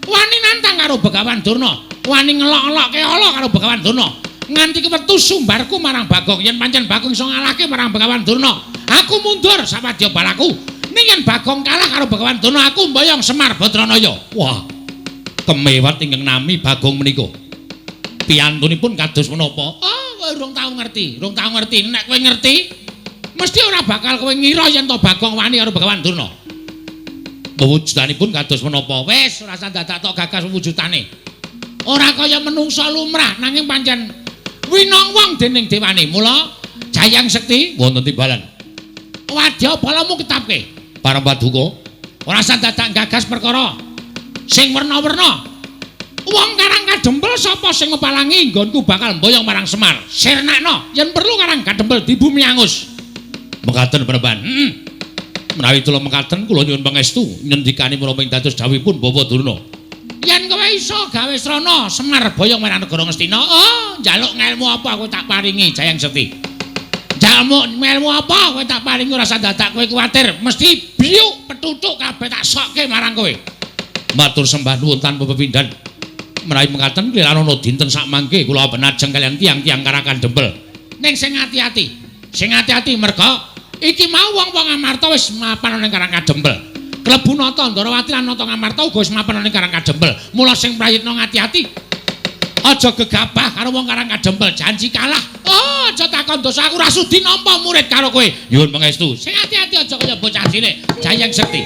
[SPEAKER 2] Wani nantang karo Begawan Durna, wani ngelok-elokke ala karo Begawan Durna. Nganti kewetu sumbarku marang Bagong, yen pancen Bagong iso ngalahke marang Begawan Durna, aku mundur sawadya balaku. Ning yen Bagong kalah karo Begawan Durna, aku mboyong Semar Badranaya.
[SPEAKER 1] Wah, kemewat ingkang nami Bagong menika. Piyantunipun kados menapa?
[SPEAKER 2] Oh, kowe urung tau ngerti, urung tau ngerti. Nek kowe ngerti, mesti ora bakal kowe ngira yen to Bagong wani karo Begawan Durna.
[SPEAKER 1] Wujudanipun kados menapa?
[SPEAKER 2] Wis, ora usah dadak tok gagas wujudane. Ora kaya menungsa lumrah, nanging pancen winong wong dening dewane. Mula Jayang Sekti
[SPEAKER 1] wonten timbalan.
[SPEAKER 2] Wadya balamu ketapke.
[SPEAKER 1] Para paduka,
[SPEAKER 2] ora usah dadak gagas perkara sing werna-werna. Wong Karang Kadempel sapa sing ngepalangi nggonku bakal mboyong marang Semar. Sirnakno yen perlu Karang Kadempel dibumi angus.
[SPEAKER 1] Mekaten penemban. Heeh. Menawi kula mekaten kula nyuwun pangestu ngendikane menapa ing dados dawuhipun Bapak Durna.
[SPEAKER 2] Yen kowe iso gawe srana Semar boyong marang negara Ngastina, oh njaluk ngelmu apa aku tak paringi Jayang Sekti. Njaluk ngelmu apa kowe tak paringi ora usah dadak kowe kuwatir, mesti biuk petutuk kabeh tak sokke marang kowe.
[SPEAKER 1] Matur sembah nuwun tanpa pepindhan. Menawi mekaten kliranana dinten sakmangke kula benajeng kaliyan tiyang-tiyang Karang Kadempel.
[SPEAKER 2] Ning sing ati-ati, sing ati-ati merga iki mau wong-wong Amarta wis mapan ning Karang Kadempel. Klebu Nata Ndorowati lan Nata Ngamarta uga wis mapan ning Karang Kadempel. Mula sing prayitna ngati-ati. Aja gegabah karo wong Karang Kadempel, janji kalah. Oh, aja takon dosa aku ora sudi nampa murid karo kowe.
[SPEAKER 1] Nyuwun pangestu.
[SPEAKER 2] Sing ati-ati aja kaya bocah cilik. Jayeng Sekti.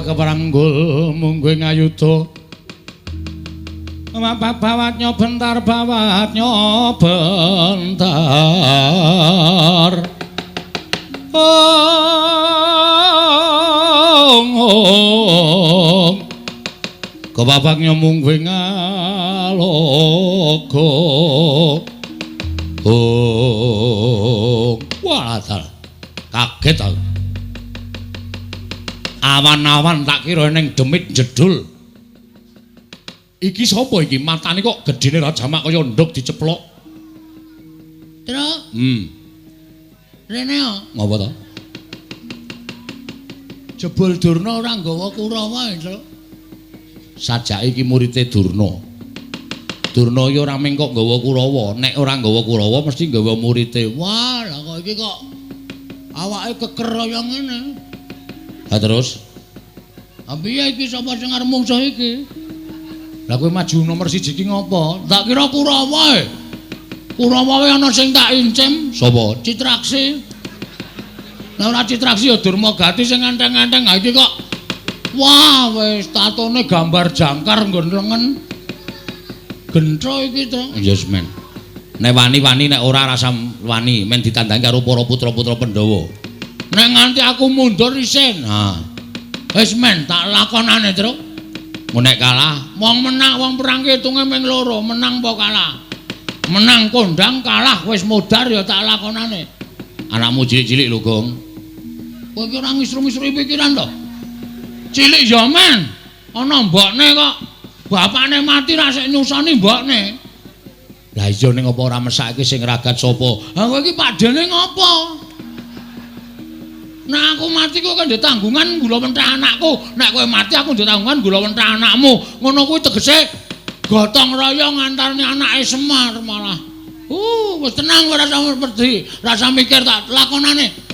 [SPEAKER 1] Keparanggul mungguh ngayuda bawat nyobentar bawat nyobentar ong ong kepapak nyomungguh ngalogo ong. Wah, kaget aku. Awan-awan tak kira ning demit jedul.
[SPEAKER 2] Iki sapa iki? Matane kok gedene ra jamak kaya nduk diceplok.
[SPEAKER 1] Truk. Rene yo.
[SPEAKER 2] Ngopo to?
[SPEAKER 1] Jebul Durna ora nggawa Kurawa, Truk.
[SPEAKER 2] Sajake iki murite Durna. Durna iki ora mung kok nggawa Kurawa, nek ora nggawa Kurawa mesti nggawa murite.
[SPEAKER 1] Wah, lah kok iki kok awake keker kaya ngene.
[SPEAKER 2] Lah terus?
[SPEAKER 1] Ha piye iki sapa sing arep mungsuh iki?
[SPEAKER 2] Lah kowe maju nomor 1 iki ngopo?
[SPEAKER 1] Tak kira Kurawa e. Kurawa wae ana sing tak incim.
[SPEAKER 2] Sapa?
[SPEAKER 1] Citraksi. Lah ora Citraksi ya Durmagati sing enteng-enteng. Ha iki kok wah wis tatone gambar jangkar nggon lengen. Gentro iki to.
[SPEAKER 2] Yes men. Nek wani-wani nek ora rasa wani men ditandangi karo para putra-putra Pandhawa.
[SPEAKER 1] Nek nganti aku mundur isin.
[SPEAKER 2] Ha.
[SPEAKER 1] Wis men tak lakonane, Truk.
[SPEAKER 2] Mun nek kalah,
[SPEAKER 1] wong menang wong perang ki hitunge ming loro, menang apa kalah. Menang kondang, kalah wis modar ya tak lakonane.
[SPEAKER 2] Anakmu cilik-cilik lho, Gong.
[SPEAKER 1] Kowe iki ora ngisru-ngisru pikiran to? Cilik ya men. Ana mbokne kok. Bapakne mati ra sik nyusoni mbokne.
[SPEAKER 2] Lah iya ning apa ora mesake sing ragat sapa?
[SPEAKER 1] Ha kowe iki pakdene ngopo? Nek aku mati kowe kan ndek tanggungan gula mentah anakku. Nek kowe mati aku ndek tanggungan gula mentah anakmu. Ngono kuwi tegese gotong royong antarane anake Semar malah. Wis tenang ora usah wedi, rasa mikir tak lakonane.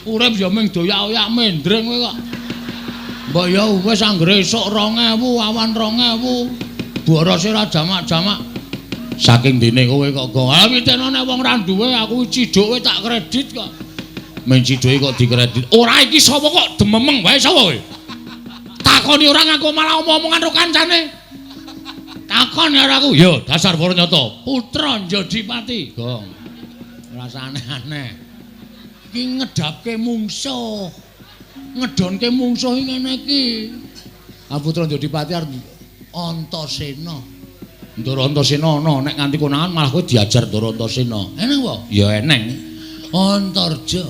[SPEAKER 1] Urip ya ming doyak-oyak mendreng kowe kok. Mbok ya wis anggere esuk 2000, awan 2000. Borose ra jamak-jamak.
[SPEAKER 2] Saking dene kowe kok Gong.
[SPEAKER 1] Ha pitene nek wong ra duwe aku ciduke tak kredit kok.
[SPEAKER 2] Men ciduke kok dikredit. Ora iki sapa kok dememeng wae sapa kowe? Takoni ora ngaku malah omong-omongan karo kancane.
[SPEAKER 1] Takon karo aku.
[SPEAKER 2] Ya dasar para nyata.
[SPEAKER 1] Putra Njodipati, Gong. Rasa aneh-aneh. Iki ngedapke mungsuh. Ngedonke mungsuh iki ngene iki.
[SPEAKER 2] Ah Putra Njodipati arep
[SPEAKER 1] Antasena.
[SPEAKER 2] Ndara Antasena ana nek nganti konangan malah kowe diajar Ndara Antasena.
[SPEAKER 1] Eneng apa?
[SPEAKER 2] Ya eneng.
[SPEAKER 1] Antarja.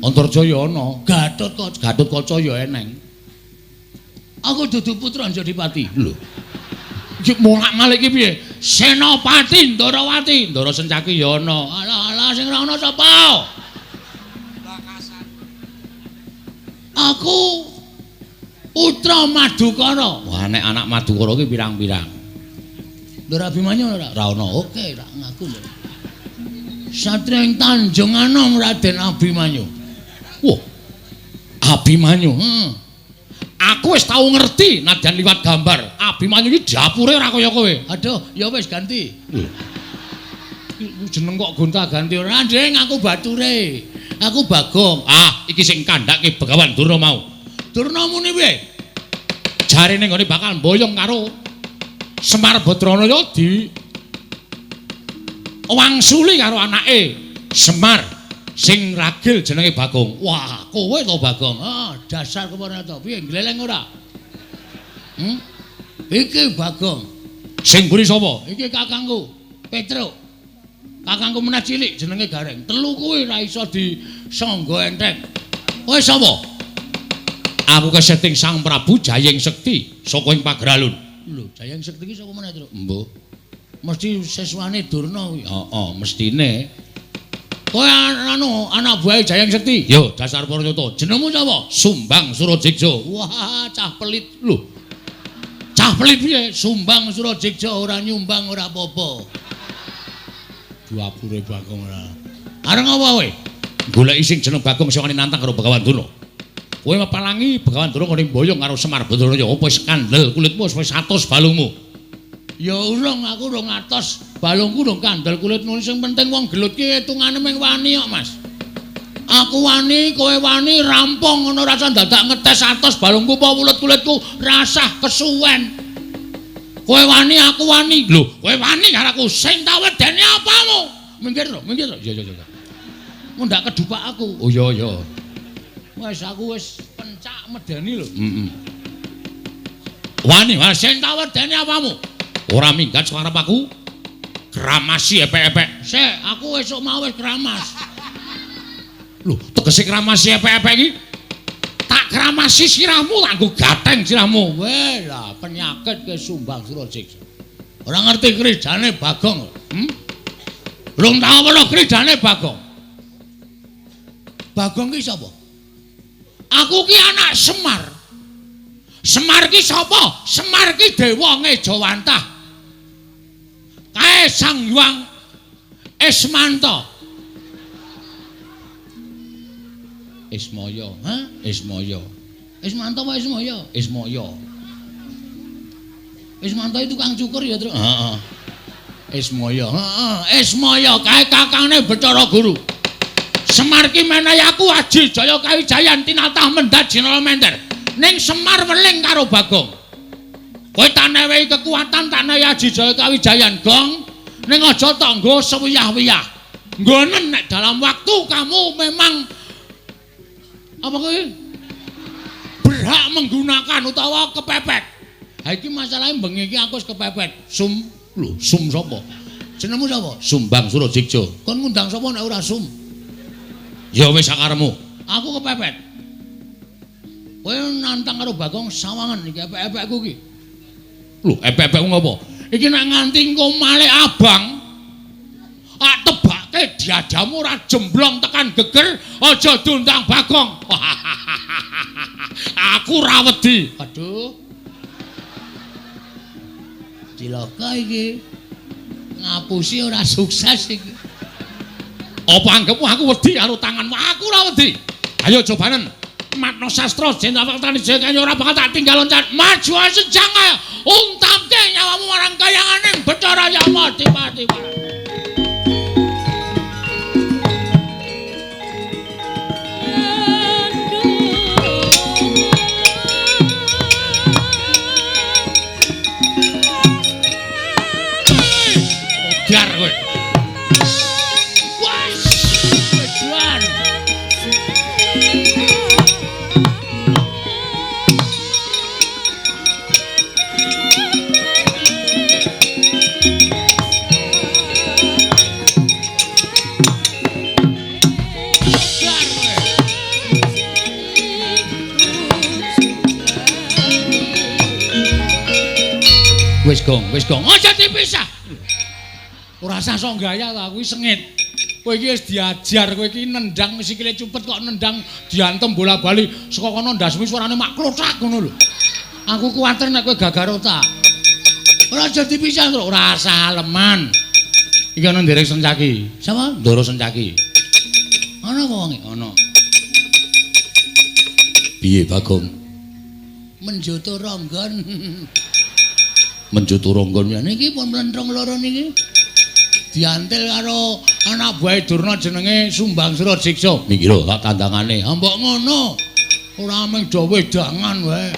[SPEAKER 2] Antarja ya ana.
[SPEAKER 1] Gatotkaca.
[SPEAKER 2] Gatotkaca ya eneng.
[SPEAKER 1] Aku dudu putra Njodipati.
[SPEAKER 2] Lho. Iki molak-malik iki piye?
[SPEAKER 1] Senopati Ndarawati.
[SPEAKER 2] Ndara Sencaki ya ana.
[SPEAKER 1] Alah alah sing ora ana sapa? Aku putra Madukara.
[SPEAKER 2] Wah nek anak Madukara ki pirang-pirang.
[SPEAKER 1] Ndara Abimanyu ora?
[SPEAKER 2] Ora ana.
[SPEAKER 1] Oke, ra ngaku lho. Satria ing Tanjung Anom Raden Abimanyu.
[SPEAKER 2] Wah. Abimanyu.
[SPEAKER 1] Aku
[SPEAKER 2] wis tau ngerti nadyan liwat gambar. Abimanyu iki dapure ora kaya kowe.
[SPEAKER 1] Aduh, ya wis ganti.
[SPEAKER 2] Lho. Jeneng kok gonta-ganti
[SPEAKER 1] ora, Ding, aku bature. Aku Bagong.
[SPEAKER 2] Ah, iki sing kandhake Begawan Durna mau.
[SPEAKER 1] Durna muni piye?
[SPEAKER 2] Jarene nggone bakal mboyong karo Semar Badranaya di wangsuli karo anake Semar sing ragil jenenge Bagong. Wah, kowe to Bagong.
[SPEAKER 1] Ah, dasar kepana to. Piye gleleng ora? Iki Bagong.
[SPEAKER 2] Sing mburi sapa?
[SPEAKER 1] Iki kakangku, Petruk. Kakangku meneh cilik jenenge Gareng. Telu kuwi ora iso disangga enteng. Kowe sapa?
[SPEAKER 2] Aku keseting Sang Prabu Jayeng Sekti saka ing Pageralun.
[SPEAKER 1] Lho, Jayeng Sekti iki saka meneh, Truk?
[SPEAKER 2] Mbuh.
[SPEAKER 1] Mesti siswane Durna kuwi.
[SPEAKER 2] Heeh, mestine.
[SPEAKER 1] Kowe anu anak buahe Jayeng Sekti?
[SPEAKER 2] Yo, dasar para nyata.
[SPEAKER 1] Jenengmu sapa?
[SPEAKER 2] Sumbang Surajeksa.
[SPEAKER 1] Wah, cah pelit.
[SPEAKER 2] Lho.
[SPEAKER 1] Cah pelit piye? Sumbang Surajeksa ora nyumbang ora apa-apa. Dapure Bagong ora. Arep ngopo kowe?
[SPEAKER 2] Goleki sing jeneng Bagong sing wani nantang karo Begawan Durna. Kowe mepalangi Begawan Durna ngene mboyong karo Semar Badranaya apa wis kandel kulitmu wis atos balungmu.
[SPEAKER 1] Ya urung, aku urung atos. Balungku urung kandel kulitmu. Sing penting wong gelut ki hitungane mung wani kok, Mas. Aku wani, kowe wani, rampung ngono rasa dadak ngetes atos balungku apa wulet kulitku rasah kesuwen. Kowe wani, aku wani.
[SPEAKER 2] Lho, kowe wani karo aku
[SPEAKER 1] sing tak wedeni apamu? Minggir to, minggir to.
[SPEAKER 2] Iya, iya, iya.
[SPEAKER 1] Mundak kedupak aku.
[SPEAKER 2] Oh iya, iya.
[SPEAKER 1] Wis aku wis pencak medeni lho.
[SPEAKER 2] Heeh. Wani, wani
[SPEAKER 1] sing tak wedeni apamu?
[SPEAKER 2] Ora minggat saka arep aku. Kramasi epek-epek.
[SPEAKER 1] Sik, aku esuk mau wis kramas.
[SPEAKER 2] Lho, tegese kramasi epek-epek iki? Tak
[SPEAKER 1] kramasi sirahmu, tak nggo gateng sirahmu. Weh lah penyakit ke Sumbang Surajiksa. Ora ngerti kridane Bagong. Rung tau weruh kridane Bagong. Bagong ki sapa? Aku ki anak Semar. Semar ki sapa? Semar ki dewa ngejawantah. Kae Sang Hyang Ismanta. Ismaya, ha? Ismaya. Ismanta apa Ismaya? Ismaya. Ismanta itu tukang cukur ya, Truk? Heeh. Ismaya, heeh. Ismaya kae kakangne Bathara Guru. Semar ki menehi aku aji jaya kawijayan tinatah mendhat jinala mender. Ning Semar weling karo Bagong. Kowe tak newehi kekuatan, tak newehi aji jaya kawijayan, Gong. Ning aja tok nggo sewiyah-wiyah. Nggonen nek dalam waktu kamu memang apa kowe berhak menggunakan utawa kepepet. Ha iki masalahe bengi iki aku wis kepepet. Sum lho, sum sapa? Jenengmu sapa? Sumbang Surajiksa. Kon ngundang sapa nek ora sum? Ya wis sakaremu. Aku kepepet. Kowe nantang karo Bagong sawangan iki epek-epekku iki. Lho, epek-epekku ngopo? Iki nek nganti engko malik abang, tak tebake diadamu ora jemblong tekan geger, aja diundang Bagong. Aku ora wedi. Aduh. Cilaka iki. Ngapusi ora sukses iki. Apa anggepmu aku wedi karo tanganmu? Aku ora wedi. Ayo cobanen. Matno sastra Jenderal Waktani Jaya ora bakal tak tinggal loncat. Maju sejang ayo. Untamke nyawamu marang kayanganing Bathara Yama Dipati. Biar kowe. Wes, biar. Wis gong, wis gong. Aja dipisah. Ora usah sok gaya ta, kuwi sengit. Kowe iki wis diajar, kowe iki nendang sikile cupet kok nendang diantem bola-bali saka kono ndasmu suarane mak klothak ngono lho. Aku kuwatir nek kowe gagar otak. Ora aja dipisah, Truk. Ora usah aleman. Iki ana nderek Sencaki. Sapa? Ndoro Sencaki. Ana apa wonge? Ana. Piye, Bagong? Menjoto ronggon. Menjoto ronggon niki pun mlentrung loro niki. Diantil karo anak buahe Durna jenenge Sumbang Surajiksa. Niki lho tak tandangane. Ha mbok ngono. Ora mung do wedangan wae.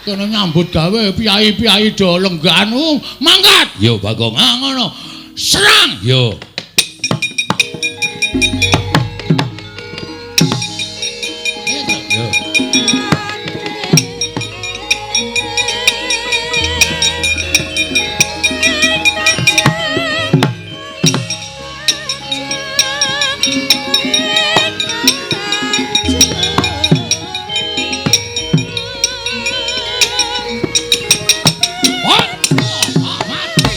[SPEAKER 1] Kene nyambut gawe piyai-piyai do lenggahan. Mangkat. Yo Bagong. Ha ngono. Serang. Yo. Yo. Mati.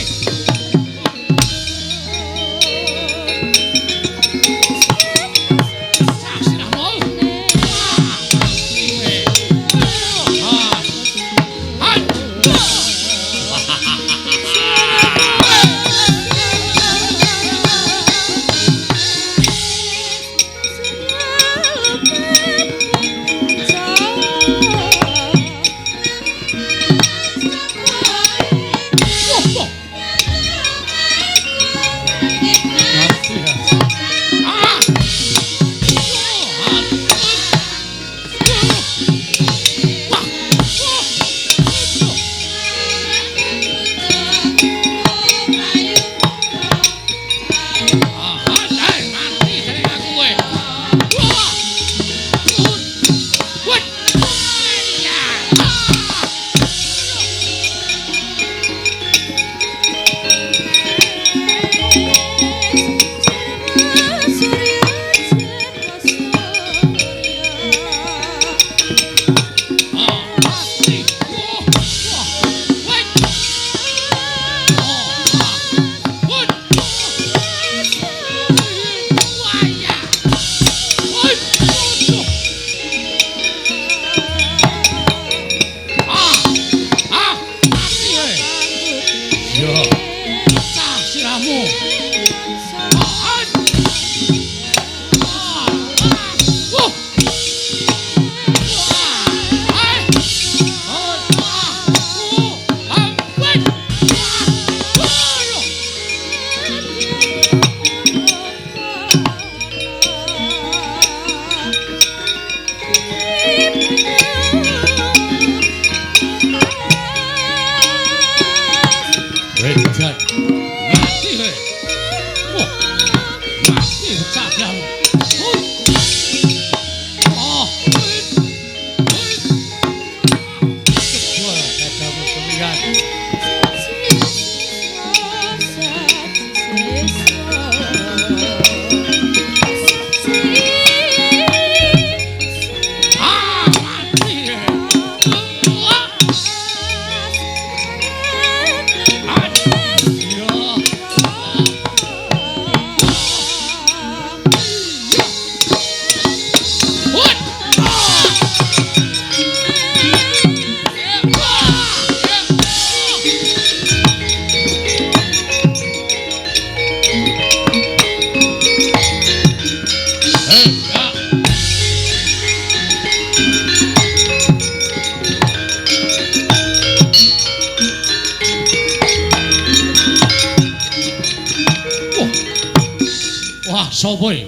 [SPEAKER 1] Sapa iki?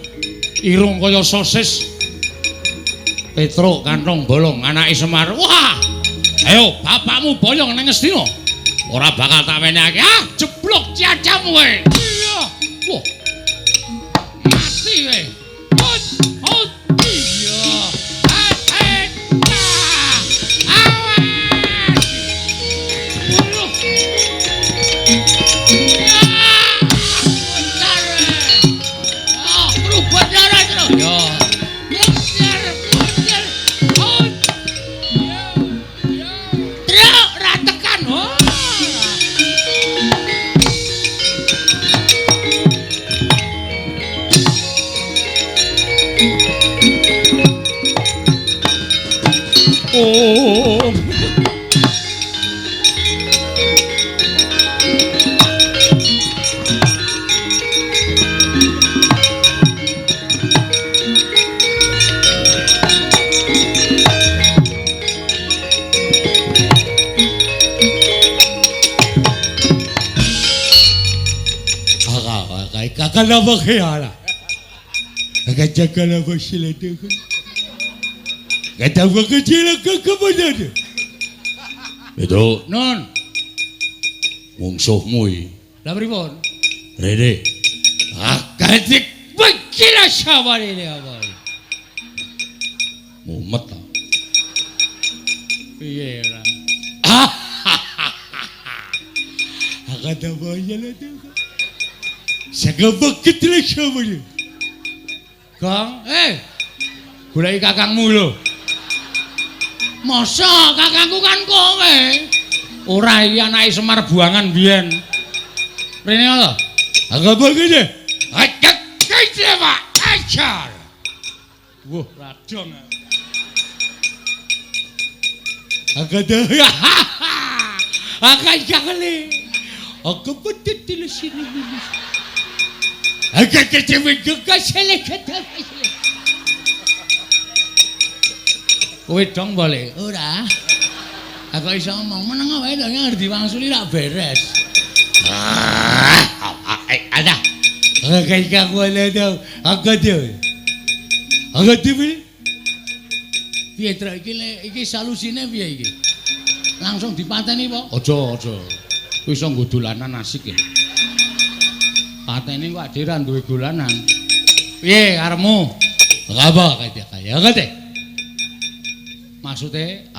[SPEAKER 1] Irung kaya sosis. Petruk kantong bolong anake Semar. Wah! Ayo bapakmu boyong nang Ngastina. Ora bakal tak wenehake. Ah, jeblok ciacamu kowe. Iya. Wah. Mati kowe. Hot, hot. Iya. Ah, awas. Waduh. Ah, kerubut darah terus. Ya. Mundur, mundur. Hot. Ya, ya. Truk ra tekan. Oh. Oh. Petro, non. Mungsuhmu iki. Lah pripun? Rene. Akadik bekila sawarene apa. Mumet ta. Piye ora? Gong, goleki kakangmu lho. Masa kakangku kan kowe? Ora iki anake Semar buangan biyen. Rene lho. Ajar. Wah, radong. Kowe dong boleh? Ora. Aku iso ngomong meneng wae to ngerti wangsuli rak beres. Ada. Piye Truk iki iki solusine piye iki? Langsung dipateni apa? Aja, aja. Kuwi iso nggo dolanan asik ya. Pateni kok dhewe ra duwe dolanan. Piye karepmu? Apa kaya kaya. Maksude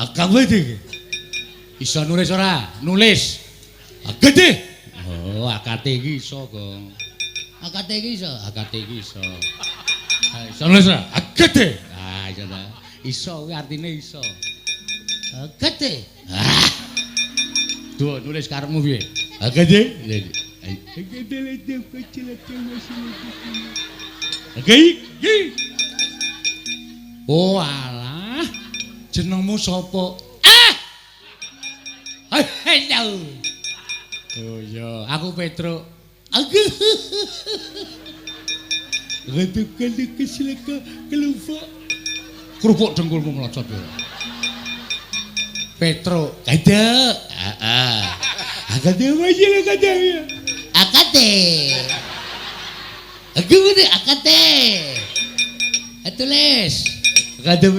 [SPEAKER 1] iso nulis ora? Nulis. Oh, AKT iki iso, Gong. AKT iki iso, AKT iki iso. Iso nulis ora? Ah, iso ta. Iso kuwi artine iso. AKT. Ah. Duh, nulis karepmu piye? AKT. Oh, alah. Jenengmu sapa? Ah! Hello. Oh iya, aku Petruk. Kerupuk dengkulmu mlocot ya. Petruk, kada. Heeh. Akate wae kada ya. Akate. Aku ngene akate. Tulis. Aku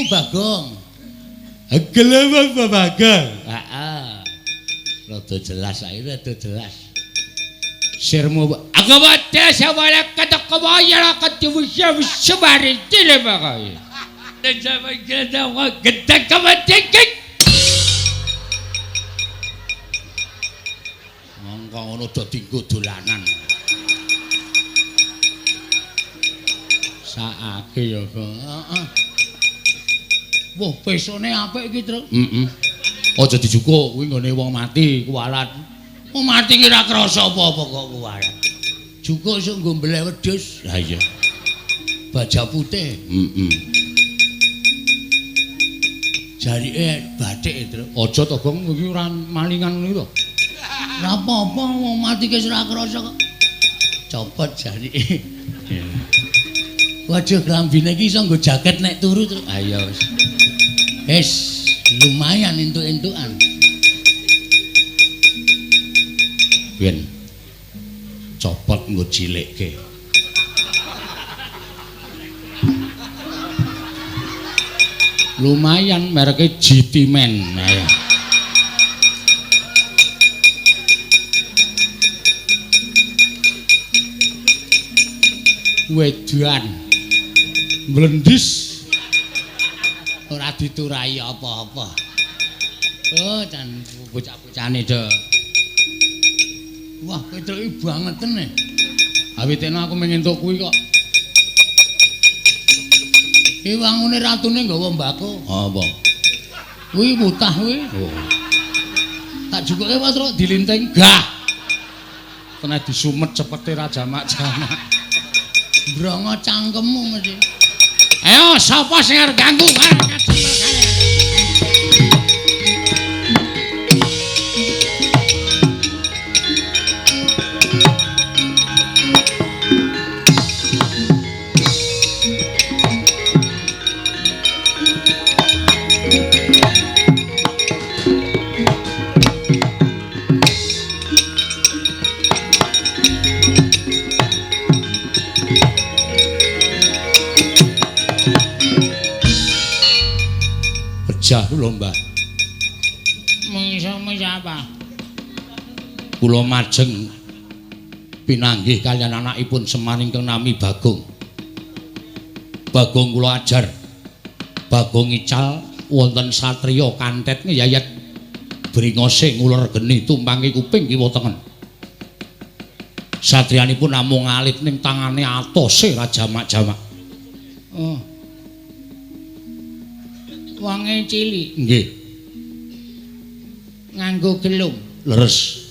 [SPEAKER 1] Bagong. Bagong. Heeh. Rada jelas ae, rada jelas. Sirmu aku wate sawala katakawaya katiwusya wusabari tilebakay. Mongko ngono do dinggo dolanan. Saake ya, heeh. Wah, pesone apik iki, Truk. Heeh. Aja dijukuk kuwi nggone wong mati kuwalat. Wong mati ki ora krasa apa-apa kok kuwalat. Jukuk iso nggo mbeleh wedhus. Lah iya. Baja putih. Heeh. Jarike bathik, Truk. Aja to, Gong, iki ora malingan ngono to. Ora apa-apa wong mati ki ora krasa kok. Copot jarike. Waduh, klambine iki iso nggo jaket nek turu, Truk. Ayo wis. Wis, lumayan entuk-entukan. Biyen. Pelek nggo cilikke. Lumayan mereke GT Man. Ayo. Wedan mlendis ora diturai apa-apa. Oh, jan bocah-bocahane do. Wah, Petruk iki bangeten e. Awitene aku mung entuk kuwi kok. Iki wangune ratune nggawa mbako. Apa? Kuwi mutah kuwi. Oh. Tak jukuke Petruk dilinting. Gah. Kena disumet cepete ra jamak-jamak. Brongo cangkemmu mesti. Ayo sapa sing arep ganggu? Pejah kula, Mbah. Mungsuhmu sapa? Kula majeng pinanggih kaliyan anakipun Semar ingkang nami Bagong. Bagong kula ajar. Bagong ical wonten satriya kantet ngeyayat bringose nguler geni tumpangi kuping kiwa tengen. Satriyanipun namung alit ning tangane atose ra jamak-jamak. Oh. Wonge cilik. Nggih. Nganggo gelung. Leres.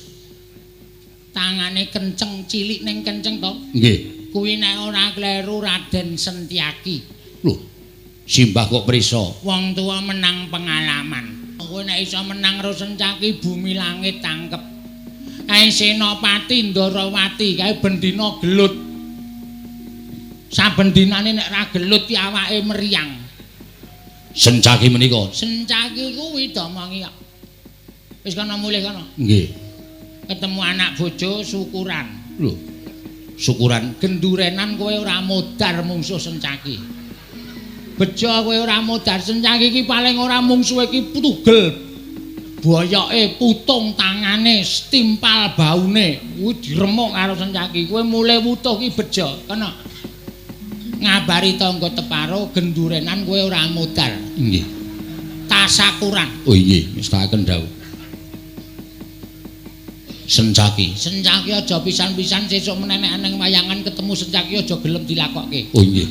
[SPEAKER 1] Tangane kenceng, cilik ning kenceng to? Nggih. Kuwi nek ora kleru Raden Sentyaki. Lho, simbah kok prisa? Wong tuwa menang pengalaman. Kowe nek iso menang karo Sentyaki bumi langit tangkep. Kae Senopati Ndarawati kae bendina gelut. Saben dinane nek ra gelut ki awake meriang. Sencaki menika. Sencaki kuwi domongi kok. Wis kono mulih kono. Nggih. Ketemu anak bojo syukuran. Lho. Syukuran gendurenan kowe ora modar mungsuh Sencaki. Bejo kowe ora modar Sencaki iki paling ora mungsuhe iki tugel. Boyoke putung tangane, stimpal baune, kuwi diremuk karo Sencaki. Kowe mulih wutuh ki bejo, kono. Ngabari tangga teparo gendurenan kowe ora modar. Nggih. Tasakuran. Oh nggih, ngestakaken dawuh. Sencaki. Sencaki aja pisan-pisan sesuk menenek nang wayangan ketemu Sencaki aja gelem dilakokke. Oh nggih.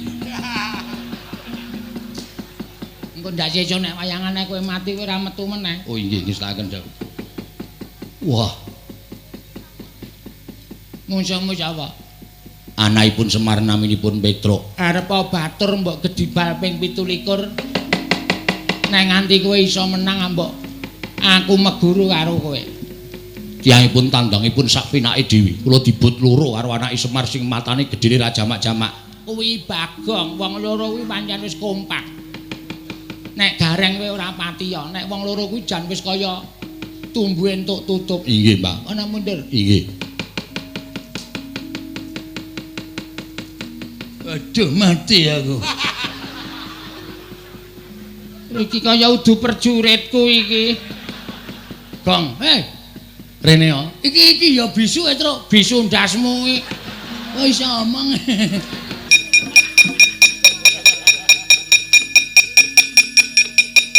[SPEAKER 1] Engko ndak sesuk nek wayangane kowe mati kowe ora metu meneh. Oh nggih, ngestakaken dawuh. Wah. Mungsuhmu sapa? Anakipun Semar naminipun Petruk. Arep batur mbok gedibal ping 27. Nek nganti kowe iso menang mbok aku meguru karo kowe. Tiyangipun tandangipun sak pinake dhewe. Kula dibut loro karo anake Semar sing matane gedene ra jamak-jamak. Kuwi Bagong, wong loro kuwi pancen wis kompak. Nek gareng kowe ora pati ya, nek wong loro kuwi jan wis kaya tumbu entuk tutup. Inggih, Mbah. Ana mundur. Inggih. Aduh mati aku. Iki kaya udu perjuritku iki. Gong, hei. Rene yo. Iki iki ya bisu e, Truk. Bisu ndasmu iki. Oh iso omong.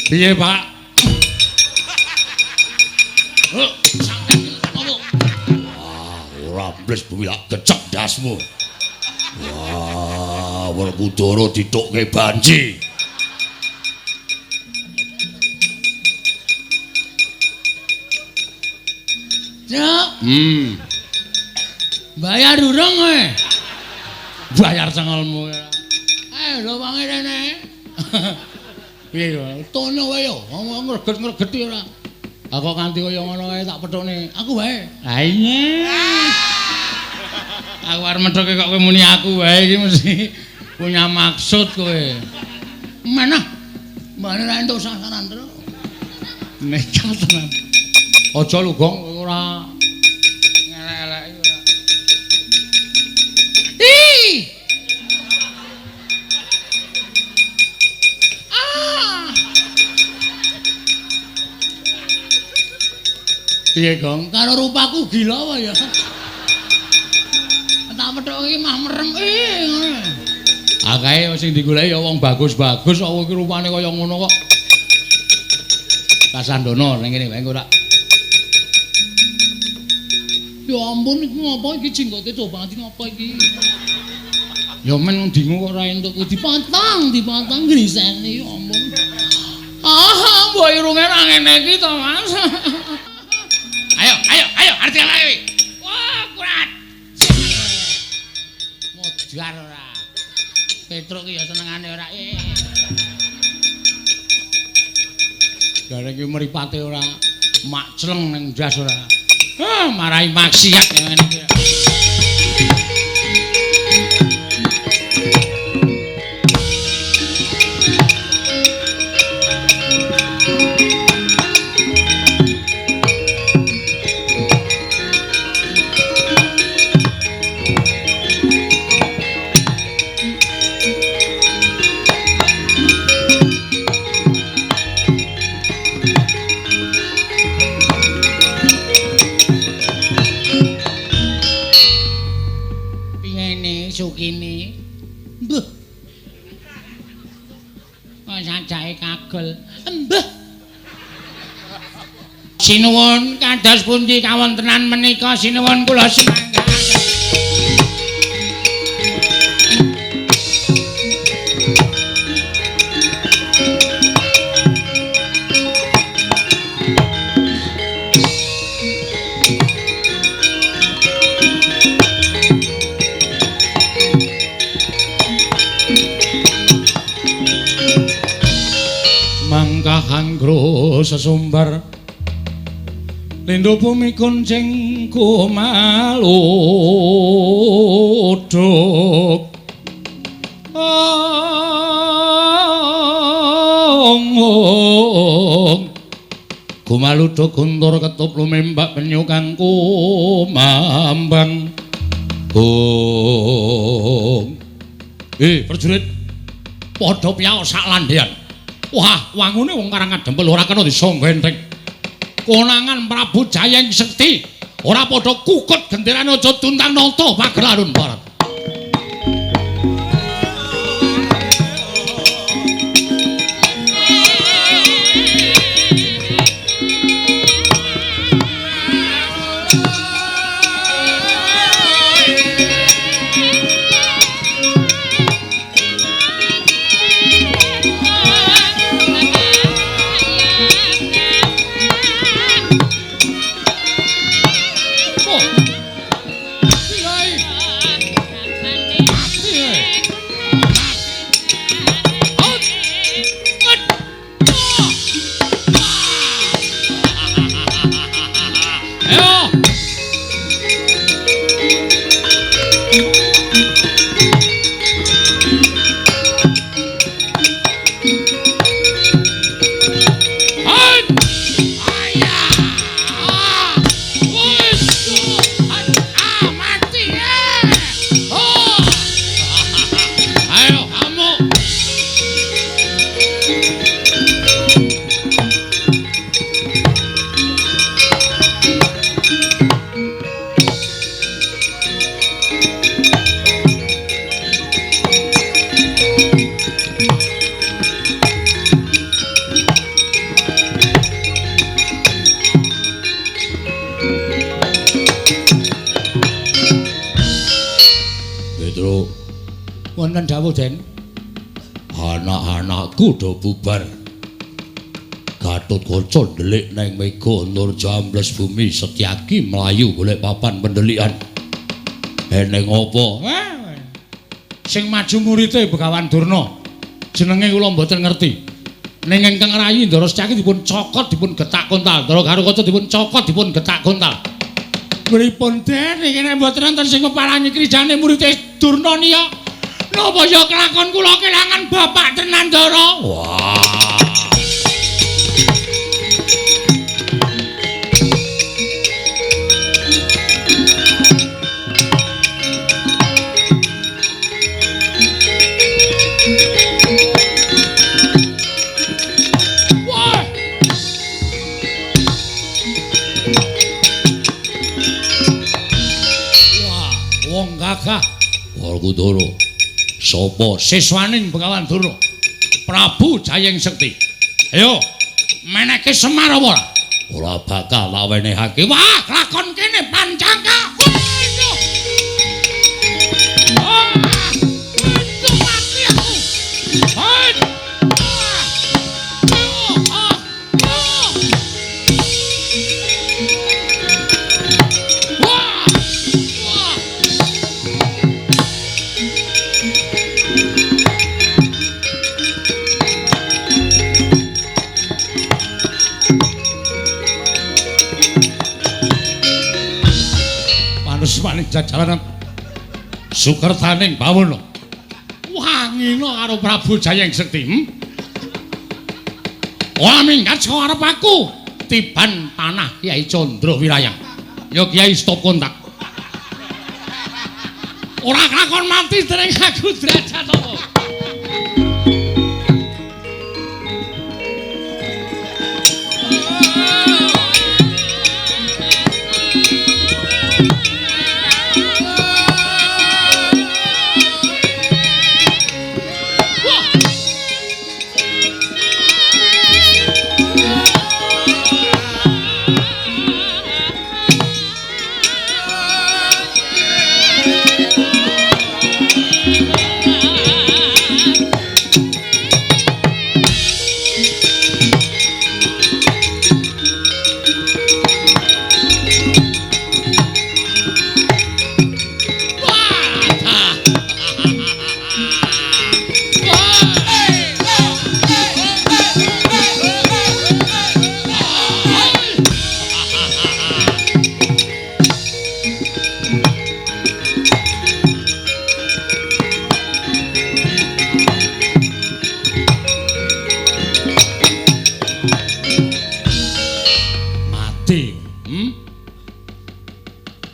[SPEAKER 1] Piye, Pak? Wah, ora bles bumi lak gecek ndasmu. Wah, Werkudara ditukke banji. Cuk. Bayar urung kowe? Bayar cengelmu. Lho wonge rene. Piye yo? Tono wae yo, wong ngreget-ngregeti ora. Ha kok nganti kaya ngono kae tak pethukne. Aku wae. Ha iya. Aku arep methuke kok kowe muni aku wae iki mesti punya maksud kowe. Mana? Mbane ra entuk sasaran terus. Nekat tenan. Aja lho, Gong, ora ngelek-eleki ora. Piye, Gong? Karo rupaku gila apa ya? Tak pethuk iki mah merem ngono. Ah kae sing digoleki ya wong bagus-bagus kok iki rupane kaya ngono kok. Kasandono ning kene wae engko tak. Ya ampun iku ngopo iki jenggote coba nganti ngopo iki? Ya men dingu kok ora entuk dipotong, dipotong griseni ya ampun. Ah, mbok irunge ra ngene iki to, Mas. Ayo, ayo, ayo, arep lagi. Wah, kurat. Modar ora. Petruk ki ya senengane ora. Jare iki mripate ora mak cleng ning ndas ora. Ah, marai maksiat ngene iki. Sukini. Mbah. Kok sajake kagel. Mbah. Sinuwun kados pundi kawontenan menika sinuwun kula sumangga. Mangkahangro sesumbar lindo bumi kuncing kumaluduk ong kumaluduk guntur ketup lumembak penyu kang kumambang. Ong prajurit padha piyao sak landhean. Wah, wangune wong Karang Kadempel ora kena disangga enteng. Konangan Prabu Jayeng Sekti ora padha kukut genderane aja tuntang nata pagelarun barat. Wonten dawuh, Den. Anak-anakku do bubar. Gatotkaca ndelik neng mega nur jambles bumi Setyaki mlayu golek papan pendelikan. Eneng apa? Sing maju murite Begawan Durna. Jenenge kula mboten ngerti. Ning ingkang rayi Ndara Setyaki dipun cokot dipun getak kontal. Ndara Garukaca dipun cokot dipun getak kontal. Pripun Den iki nek mboten wonten sing ngeparangi krijane murite Durna niya? Napa ya kelakon kula kelangan bapak tenan Ndara? Wah. Wah. Sapa siswaning Begawan Durna? Prabu Jayeng Sekti. Ayo, meneke Semar apa ora? Ora bakal tak wenehake. Wah, lakon kene pancangka. Waduh. Wah, waduh mati aku. Hai. Wah. Wah. Manus jajalanan sukertaning bawana. Wangina karo Prabu Jayeng Sekti. Ora minggat saka arep aku. Tiban panah Kyai Candra Wirayang. Ya Kyai stop kontak. Ora kelakon mati dening aku derajat apa.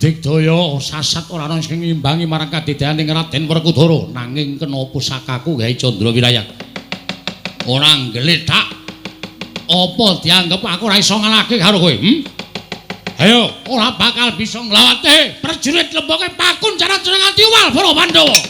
[SPEAKER 1] Digdaya sasat ora ana sing ngimbangi marang kadedaning Raden Werkudara, nanging kena pusakaku gawe Candra Wirayang. Ora nggletak. Apa dianggep aku ora iso ngalahke karo kowe? Ayo, ora bakal bisa nglawate. Prajurit lemboke pakun cara-cara nganti uwal para Pandhawa.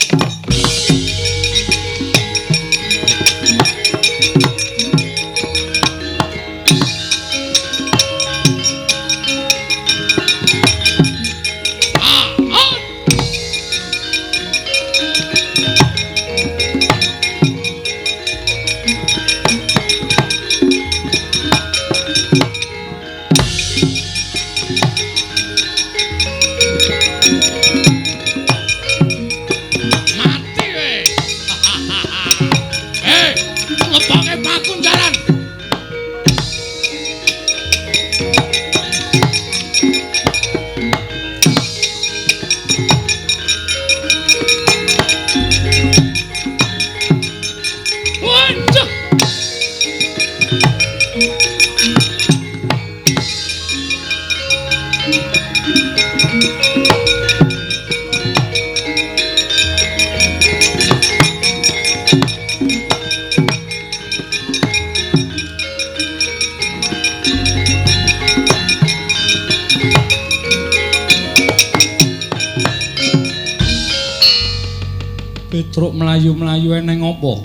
[SPEAKER 2] Petruk mlayu-mlayu eneng apa?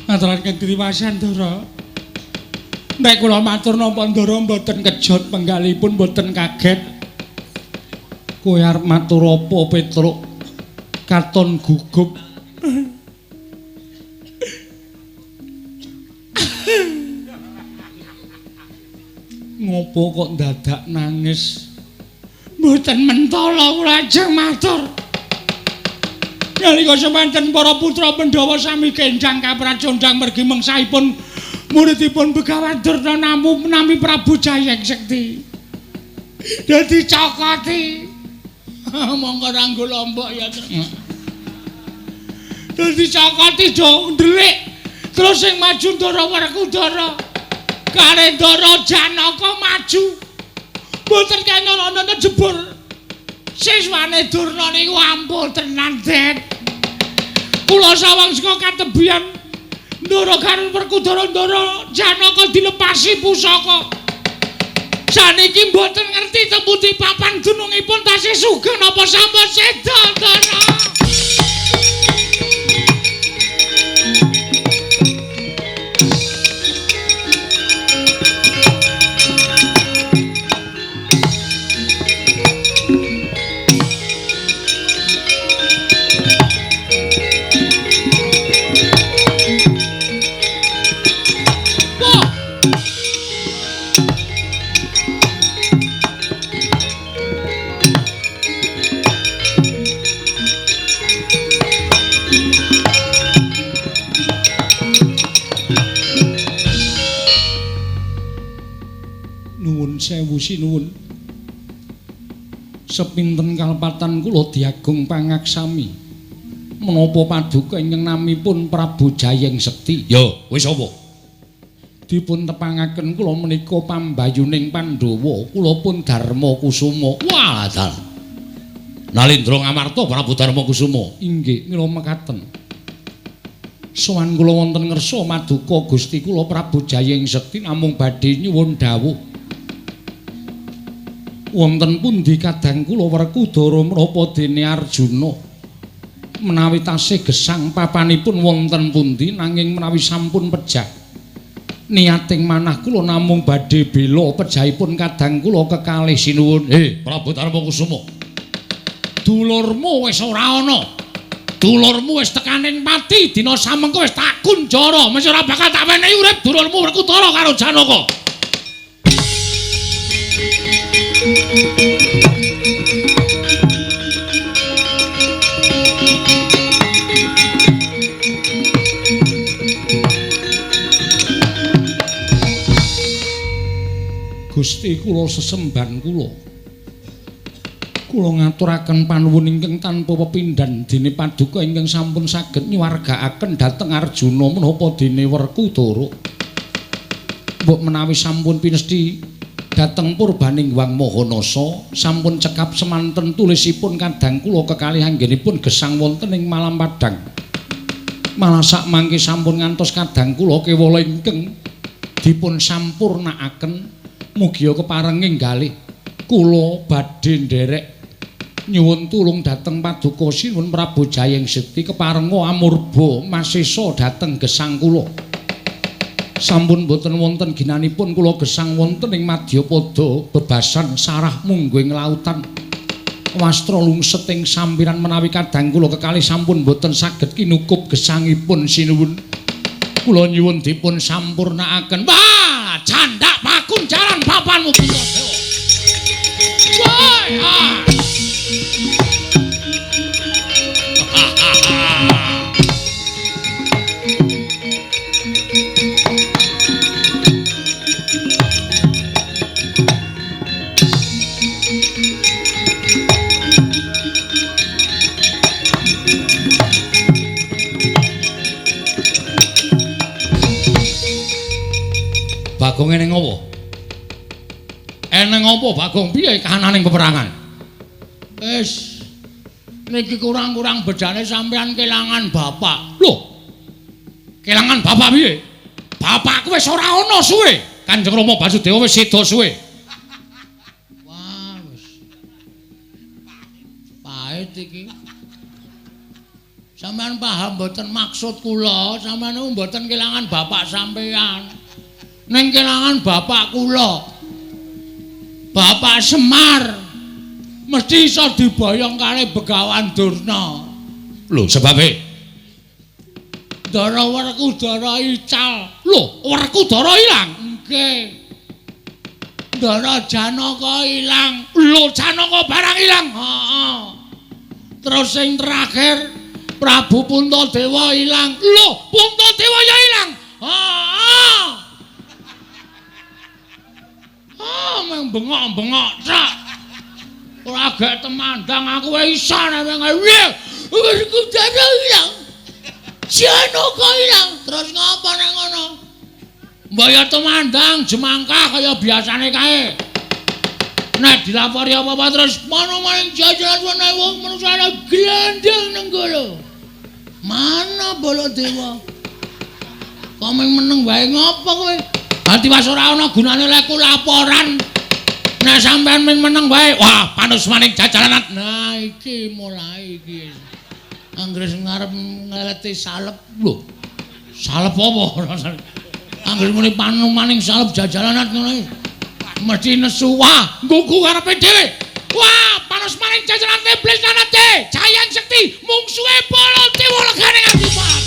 [SPEAKER 2] Ngaturaken kriwasan, Ndara. Nek kula matur napa Ndara mboten kejot penggalipun mboten kaget. Kowe arep matur apa, Petruk? Katon gugup. Ngopo kok dadak nangis? Mboten mentala kula ajeng matur. Nalika semanten para putra Pandhawa sami kenjang kapracondang mergi mengsahipun muridipun Begawan Durna namu nami Prabu Jayeng Sekti. Dadi cokoti. Monggo ranggo lombok ya. Dadi cokoti do ndelik. Terus sing maju Ndara Werkudara. Kare Ndara Janaka maju. Mboten kena ana jebur. Siswane Durna niku ampuh tenan, Det. Kula sawang saka katebian Ndara karo Werkudara Ndara Janaka dilepasi pusaka. Saniki mboten ngerti temputi papan dunungipun tasih sugeng napa sampun seda, Ndara.
[SPEAKER 1] Nuwun sewu sinuwun. Sepinten kalepatan kula diagung pangaksami. Menapa paduka ingkang namipun Prabu Jayeng Sekti?
[SPEAKER 2] Ya, wis apa?
[SPEAKER 1] Dipun tepangaken kula menika pambayuning Pandhawa, kula pun Darma Kusuma.
[SPEAKER 2] Wah, dalah. Nalindra Ngamarta Prabu Darma Kusuma.
[SPEAKER 1] Inggih, mila mekaten. Sowan kula wonten ngersa maduka Gusti kula Prabu Jayeng Sekti namung badhe nyuwun dawuh. Wonten pundi kadang kula Werkudara menapa dene Arjuna? Menawi tasih gesang papanipun wonten pundi nanging menawi sampun pejah niating manah kula namung badhe bela pejahipun kadang kula kekalih sinuwun.
[SPEAKER 2] Prabu Darma Kusuma,
[SPEAKER 1] dulurmu wis ora ana. Dulurmu wis tekaning pati dina samengko wis tak kunjara, mesti ora bakal tak wenehi urip dulurmu Werkudara karo Janaka. Gusti kula sesembahan kula. Kula ngaturaken panuwun ingkang tanpa pepindhan dene paduka ingkang sampun saged nyuwargaaken dhateng Arjuna menapa dene Werkudara. Mbok menawi sampun pinesthi dhateng purbaning Hyang Mahanasa sampun cekap semanten tulisipun kadang kula kekalih anggenipun gesang wonten ing Malam Padang. Malah sak mangke sampun ngantos kadang kula kewala ingkang dipun sampurnaaken. Mugia keparenging galih kula badhe nderek nyuwun tulung dhateng paduka sinuwun Prabu Jayeng Sekti keparenga amurba masesa dhateng gesang kula. Sampun boten wonten ginanipun kula gesang wonten ing madyapada bebasan sarah mungguing lautan. Wastra lungset ing sampiran menawi kadang kula kekalih sampun boten saged kinukup gesangipun sinuwun. Kula nyuwun dipun sampurnaaken. Wah, candak pakunjaran papanmu Puntadewa. Woi, ah. Bagong eneng apa? Eneng apa Bagong? Piye kahananing peperangan? Wis niki kurang-kurang bedane sampean kelangan bapak. Lho. Kelangan bapak piye? Bapakku wis ora ana suwe. Kanjeng Rama Basudewa wis seda suwe. Wah, wis. Pahit iki. Sampean paham mboten maksud kula? Sampean niku mboten kelangan bapak sampean. Ning kelangan bapak kula. Bapak Semar mesti iso diboyong kali Begawan Durna.
[SPEAKER 2] Lho, sebabe?
[SPEAKER 1] Ndara Werkudara ical. Lho, Werkudara ilang? Nggih. Ndara Janaka ilang. Lho, Janaka barang ilang. Heeh. Terus sing terakhir Prabu Puntadewa ilang. Lho, Puntadewa ya ilang. Heeh. Ah, meng bengok-bengok cak. Ora gek temandang aku wae iso nek ngene. Werkudara ilang. Janaka ilang. Terus ngapa nek ngono? Mbok ya temandang jemangkah kaya biasane kae. Nek dilapori apa-apa terus mono maning jajaran wene wong manusane glandang nenggala. Mana Baladewa? Kok meng meneng wae ngopo kowe? Ati was ora ana gunane lekku laporan. Nek sampean ming meneng wae, wah panus maning jajalanan. Nah iki mulai iki. Anggere sing arep ngeleti salep lho. Salep apa? Anggere muni panu maning salep jajalanan ngono iki. Mesti nesu wah, nggugu karepe dhewe. Wah, panus maning jajalan iblis nanate. Jayang Sekti mungsuhe Baladewa legane nganti pat.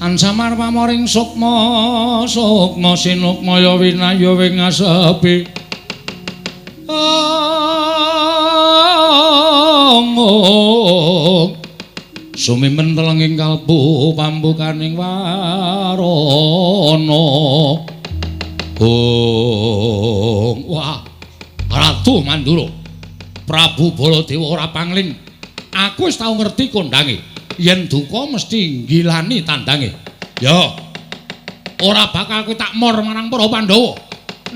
[SPEAKER 1] Ansamar pamoring sukma sukma sinukmaya winaya wing asepi. Ong sumimen telenging kalbu pambukaning warana. Ong wah Ratu Mandura Prabu Baladewa ora pangling. Aku wis tau ngerti kondange. Yen duka mesti nggilani tandange. Ya. Ora bakal kowe tak mor marang para Pandhawa.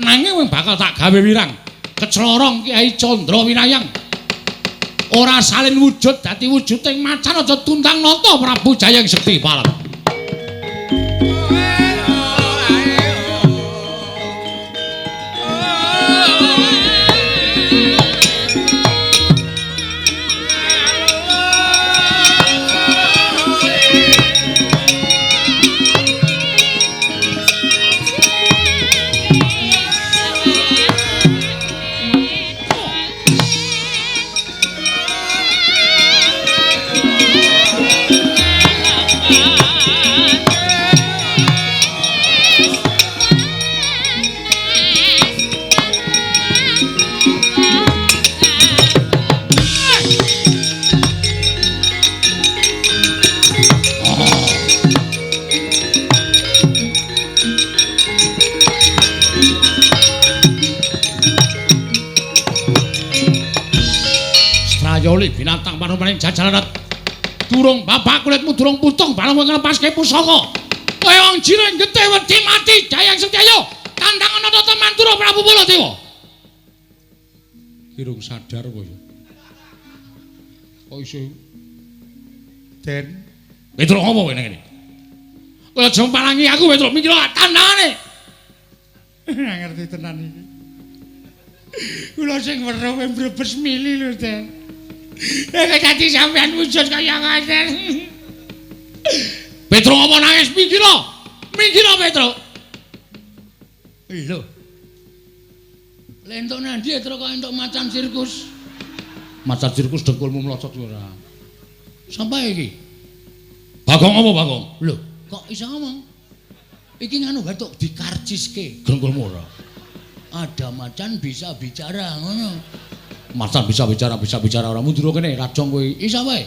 [SPEAKER 1] Nanging kowe bakal tak gawe wirang. Keclorong Kyai Candra Winayang. Ora salin wujud dadi wujuding macan aja tundang nata Prabu Jayeng Sekti Parang. Strayoli binatang panumaning jajalarat. Durung bapak kulitmu durung putung bareng kowe nglepaske pusaka. Kowe wong jireng getih wedi mati Jayeng Sekti ayo tandang ana tata Mandura Prabu Baladewa. Kirung sadar kowe. Kok iso Den Petruk apa kowe nang kene? Kowe aja palangi aku Petruk mikir tandangane.
[SPEAKER 3] Ora ngerti tenan iki. Kula sing weruh kowe mbrebes mili lho, Den. Nek dadi sampean wujud kaya ngoten.
[SPEAKER 1] Petruk apa nangis mikira? Mikira Petruk.
[SPEAKER 3] Lho. Lentuk nandi Petruk kok entuk macan sirkus.
[SPEAKER 1] Macan sirkus dengkulmu mlocot ora. Sampai iki. Bagong apa Bagong?
[SPEAKER 3] Lho, kok iso ngomong? Iki nganu batuk dikarciske.
[SPEAKER 1] Dengkulmu ora.
[SPEAKER 3] Ada macan bisa bicara ngono.
[SPEAKER 1] Macan bisa bicara ora mundur kene rajong kowe.
[SPEAKER 3] Iso wae.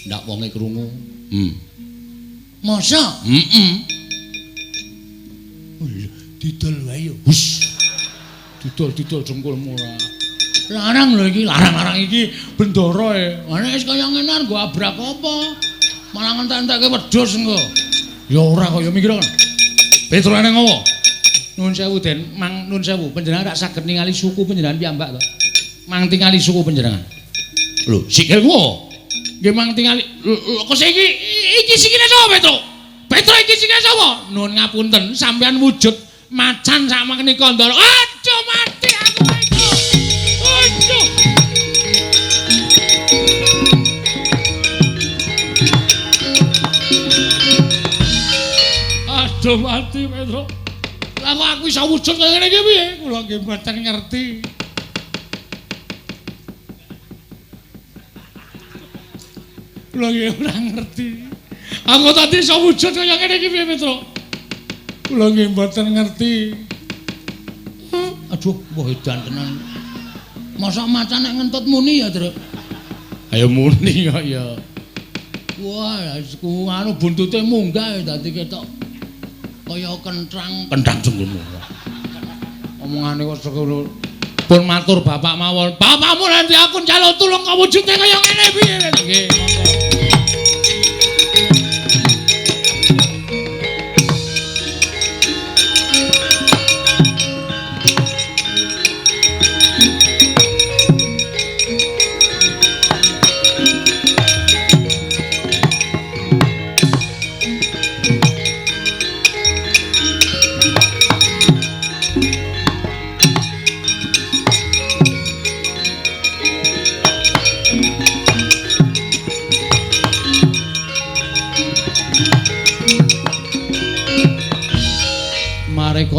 [SPEAKER 1] Ndak wonge krungu.
[SPEAKER 3] Masa?
[SPEAKER 1] Heeh.
[SPEAKER 3] Lho, didol wae yo.
[SPEAKER 1] Hus. Didol-didol dengkulmu ora.
[SPEAKER 3] Larang lho iki,
[SPEAKER 1] larang-larang iki bendara e.
[SPEAKER 3] Nek wis kaya ngene nggo abrak apa? Malah ngentek-entekke wedhus engko.
[SPEAKER 1] Ya ora kaya mikir kan. Petruk nang ngopo? Nuwun sewu Den, mang nuwun sewu, panjenengan rak saged ningali suku panjenengan piyambak to. Mang tingali suku panjenengan. Lho, sikilmu. Nggih mang tingali. Lho, kok iki iki sikile sapa, Petruk? Petruk iki sikile sapa? Nuwun ngapunten, sampean wujud macan sak menika ndara. Aduh mati aku iki. Aduh. Aduh mati Petruk. Lah kok aku iso wujud kaya ngene iki piye?
[SPEAKER 3] Kula nggih mboten ngerti. Kula nggih ora ngerti.
[SPEAKER 1] Aku tadi iso wujud kaya ngene iki piye, Petruk?
[SPEAKER 3] Kula nggih mboten ngerti.
[SPEAKER 1] Aduh, wah edan tenan.
[SPEAKER 3] Mosok macan nek ngentut muni ya, Truk?
[SPEAKER 1] Ayo muni kok ya.
[SPEAKER 3] Wah, ku anu buntute munggah dadi ketok kaya kentrang.
[SPEAKER 1] Kentrang jengkulmu. Omongane kok sekono. Pun matur bapak mawon. Bapakmu nanti aku njaluk tulung kok wujude kaya ngene piye? Nggih, monggo.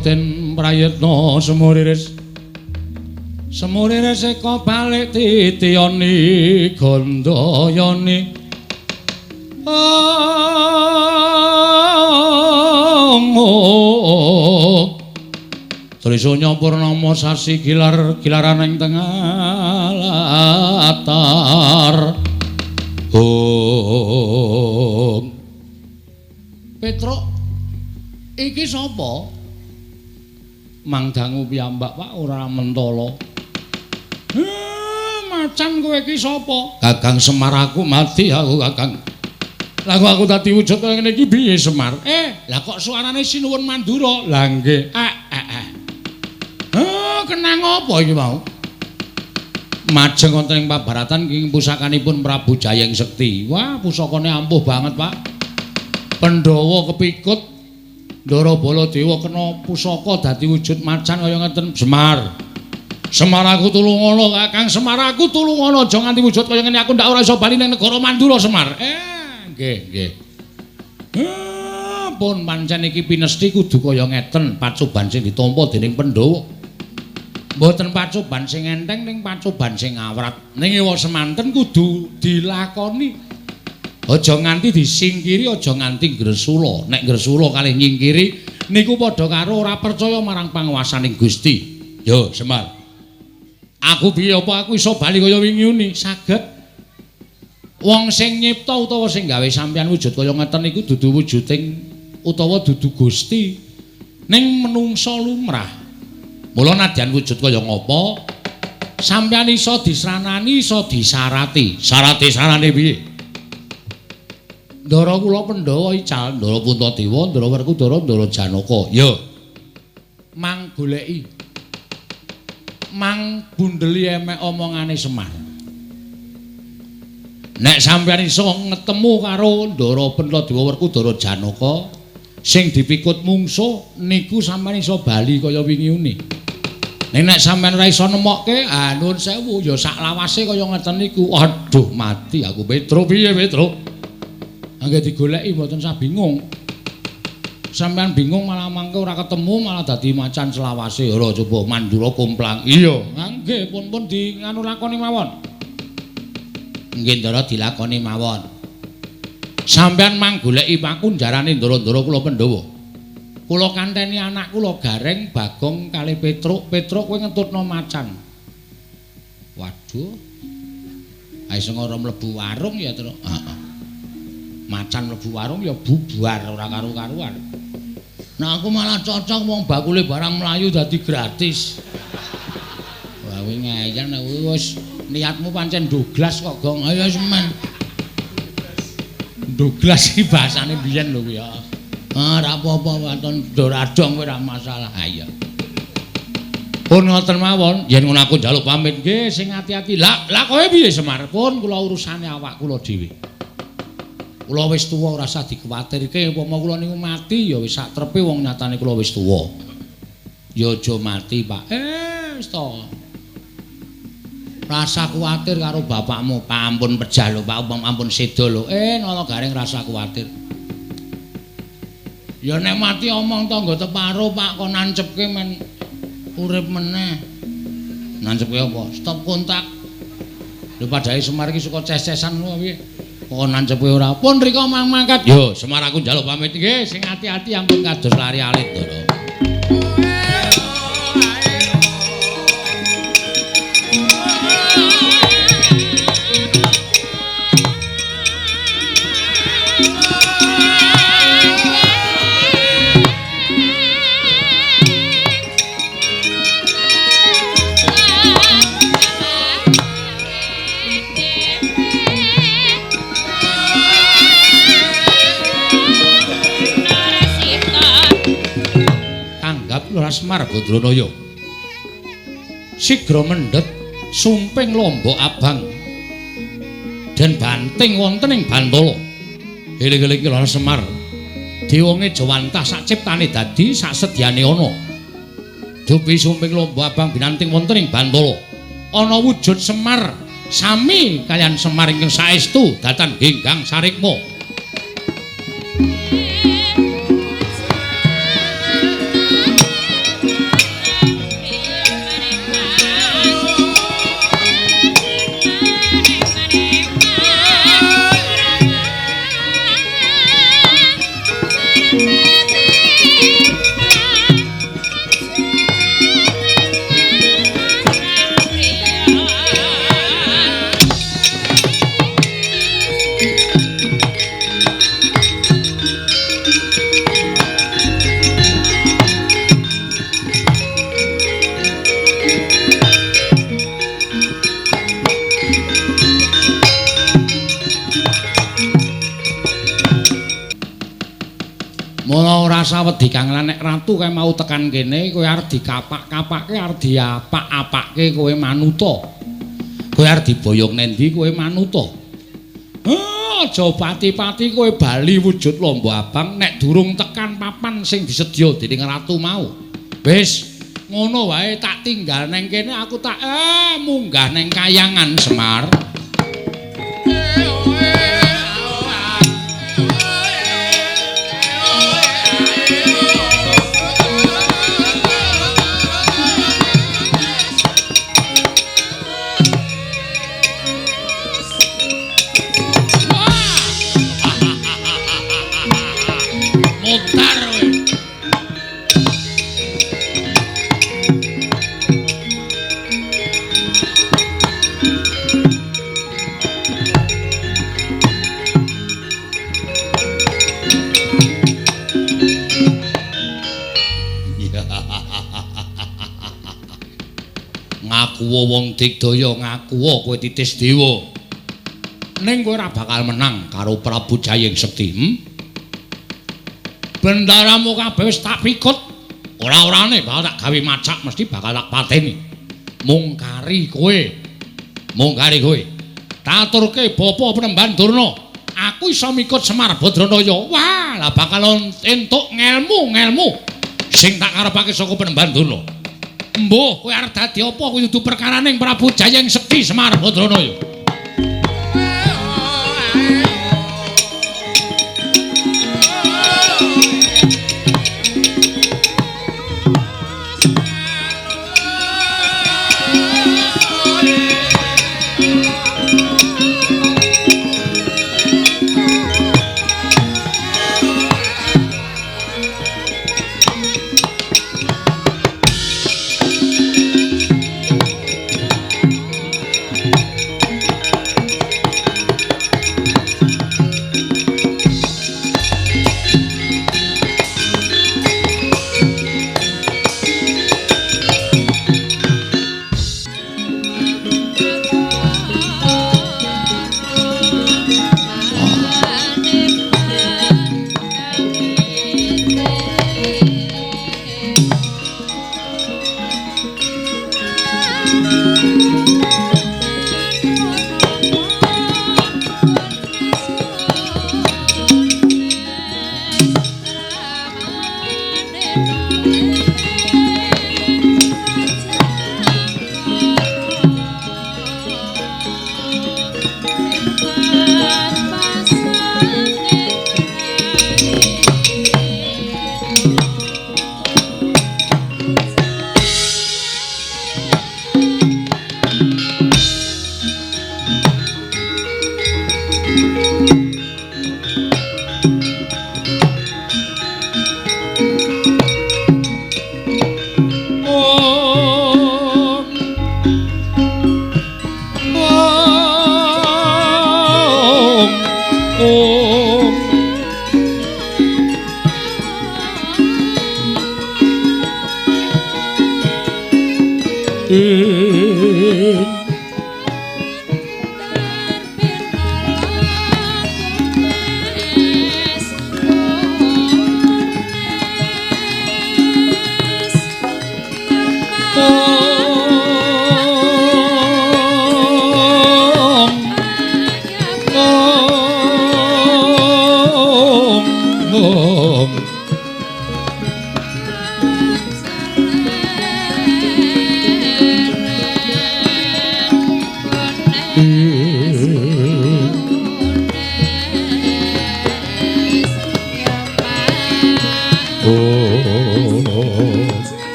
[SPEAKER 1] Den prayitna semuriris semuriris eka balik titiyani gandayani Ong. Trisanya purnama sasi gilar gilaran ing tengah latar. Ong. Petruk iki sapa? Mang dangu piyambak Pak ora mentala. Macan kowe iki sapa? Kakang Semar aku mati aku Kakang. Lah kok aku dadi wujud kaya ngene iki piye Semar? Lah kok suarane Sinuwun Mandura? Lah nggih. Kenang apa iki mau? Majeng wonten ing pabaratan ing pusakanipun Prabu Jayeng Sekti. Wah, pusakane ampuh banget, Pak. Pandhawa kepikut Ndara Baladewa kena pusaka dadi wujud macan kaya ngeten. Semar. Semar aku tulungono, Kakang Semar aku tulungono, aja nganti wujud kaya ngene aku ndak ora iso bali ning negara Mandura Semar. Nggih, nggih. Pun pancen iki pinesti kudu kaya ngeten, pacoban sing ditampa dening Pandhawa. Mboten pacoban sing enteng ning pacoban sing awrat. Ning ewa semanten kudu dilakoni. Aja nganti disingkiri, aja nganti gresula. Nek gresula kalih nyingkiri niku padha karo ora percaya marang panguwasaning Gusti. Yo, Semar. Aku piye apa aku iso bali kaya wingi uni? Saged. Wong sing nyipta utawa sing gawe sampeyan wujud kaya ngeten niku dudu wujuding utawa dudu Gusti. Ning menungsa lumrah. Mula nadyan wujud kaya ngapa, sampeyan iso disranani, iso disarati. Sarate sarane piye? Ndara kula Pandhawa ical, Ndara Puntadewa, Ndara Werkudara, Ndara Janaka. Yo. Mang goleki. Mang bundeli emek omongane Semar. Nek sampeyan iso ngetemu karo Ndara Puntadewa, Werkudara, Janaka sing dipikut mungsuh niku sampeyan iso bali kaya wingi uni. Nek nek sampeyan ora iso nemokke, ah nuwun sewu ya sak lawase kaya ngeten niku. Aduh mati aku Petro piye Petro? Angge digoleki mboten sah bingung. Sampeyan bingung malah mangke ora ketemu malah dadi macan selawase. Ora coba Mandura komplang. Iya, nggih pun-pun di nganu lakoni mawon. Nggih Ndara dilakoni mawon. Sampeyan mang goleki pakunjarane ndara-ndara kula Pandhawa. Kula kanteni anak kula Gareng, Bagong kalih Petruk. Petruk kowe ngentutno macan. Waduh. Ae sing ora mlebu warung ya, Truk. Heeh. Macan mlebu warung ya bubar ora karu-karuan. Nah aku malah cocok wong bakule barang mlayu dadi gratis. Wah kowe ngeyel nek wis niatmu pancen Douglas kok, Gong. Ayo semen. Douglas iki bahasane biyen lho kuwi ya. Ah ora apa-apa waton doradong kowe ora masalah. Ha iya. Pun ngoten mawon, yen ngono aku njaluk pamit nggih sing ati-ati. Lah, lah kowe piye Semar? Pun kula urusane awak kula dhewe. Kula wis tuwa ora usah dikuwatirke, upama kula niku mati ya wis sak trepe wong nyatane kula wis tuwa. Ya aja mati, Pak. Wis to. Rasa kuwatir karo bapakmu, Pak ampun pejah lho, Pak, ampun seda lho. Nala Gareng rasa kuwatir. Ya nek mati omong tangga teparo, Pak, kon nancepke men urip meneh. Nancepke apa? Stop kontak. Lho padhae Semar iki suka ces-cesan ngono piye? Kok nancepke ora? Pun rika mang mangkat. Yo, Semar aku njaluk pamit nggih, sing ati-ati ampun kados lari alit, Ndara. Semar Badranaya sigra mendhet sumping lombok abang den banting wonten ing Bantala. Eling-eling Lor Semar diwonge jawantah sak ciptane dadi sak sedyane ana. Dupi sumping lombok abang binanting wonten ing Bantala ana wujud Semar sami kaliyan Semar ingkang saestu datan genggang sarikma.
[SPEAKER 2] Mula ora usah wedi Kang lan nek ratu kae mau tekan kene kowe arep dikapak-kapake, arep diapak-apake kowe manuta. Kowe arep diboyong nendi kowe manuta. Aja pati-pati kowe bali wujud lombo abang nek durung tekan papan sing disedya dening ratu mau. Wis ngono wae tak tinggal neng kene aku tak munggah neng kayangan Semar. Ngakuwa wong digdaya, ngakuwa kowe titis dewa. Ning kowe ora bakal menang karo Prabu Jayeng Sekti. Bendaramu kabeh wis tak pikut. Ora-orane bakal tak gawe macak, mesti bakal tak pateni. Mung kari kowe. Mung kari kowe. Taturke bapa Penemban Durna. Aku iso mikut Semar Badranaya. Wah, lah bakal entuk ngelmu-ngelmu sing tak karepake saka Penemban Durna. Mbuh, kowe arep dadi apa kuwi dudu perkaraning Prabu Jayeng Sekti Semar Badranaya.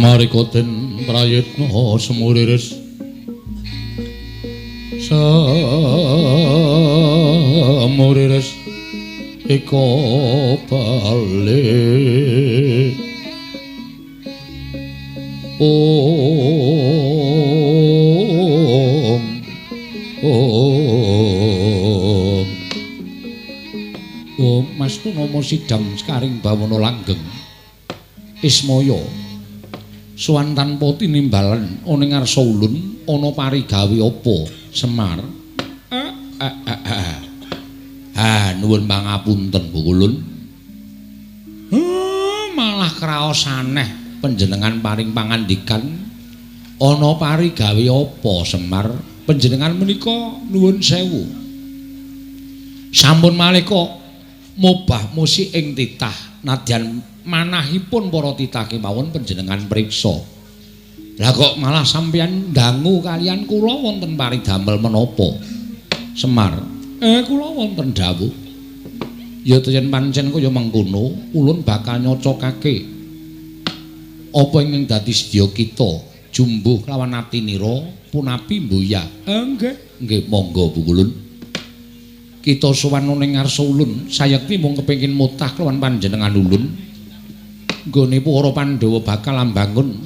[SPEAKER 1] Semarika den prayitna semuriris semuriris eka balik. Om Om Om Mas Tunama sidang sekaring bawana langgeng Ismaya sowan tanpa tinimbalen ana ing ngarsa ulun ana parigawe apa Semar? Ha nuwun pangapunten Bu Ulun. Malah kraos aneh panjenengan paring pangandikan ana parigawe apa Semar? Panjenengan menika nuwun sewu. Sampun malih kok mobah musik ing titah nadyan manahipun para titah kemawon panjenengan priksa. Lah kok malah sampeyan dangu kalian kula wonten paridamel menapa? Semar. Kula wonten dawuh. Ya yen pancen kaya mengkono, ulun bakal nyocokake apa ingkang dadi sedya kita jumbuh kelawan atinira punapi mboya. Nggih, nggih monggo Bu Ulun. Kita sowan ning ngarsa ulun, sayekti mung kepengin mutah kelawan panjenengan ulun. Nggone para Pandhawa bakal ambangun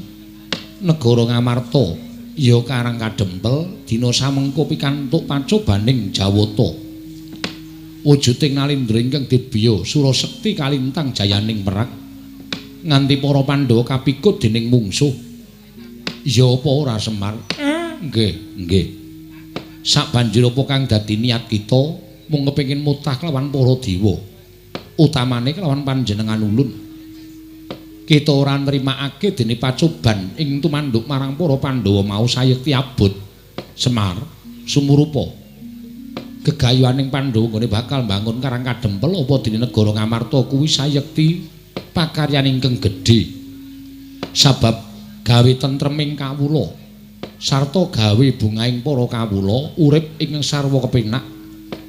[SPEAKER 1] negara Ngamarta ya Karang Kadempel dina samengko pikantuk pacobaning Jawata. Wujuding nalindra ingkang dibya Surasekti kalintang jayaning merak nganti para Pandhawa kapikut dening mungsuh. Ya apa ora Semar? Nggih, nggih. Sabanjur apa kang dadi niat kita mung kepengin mutah kelawan para dewa, utamane kelawan panjenengan ulun. Kita ora nrimakake dene pacoban ing tumanduk marang para Pandhawa mau sayekti abot. Semar sumurupa gegayuhaning Pandhawa nggone bakal mbangun Karang Kadempel apa dene negara Ngamarta kuwi sayekti pakaryan ingkang gedhe. Sabab gawe tentreming kawula sarta gawe bungahing para kawula urip ingkang sarwa kepenak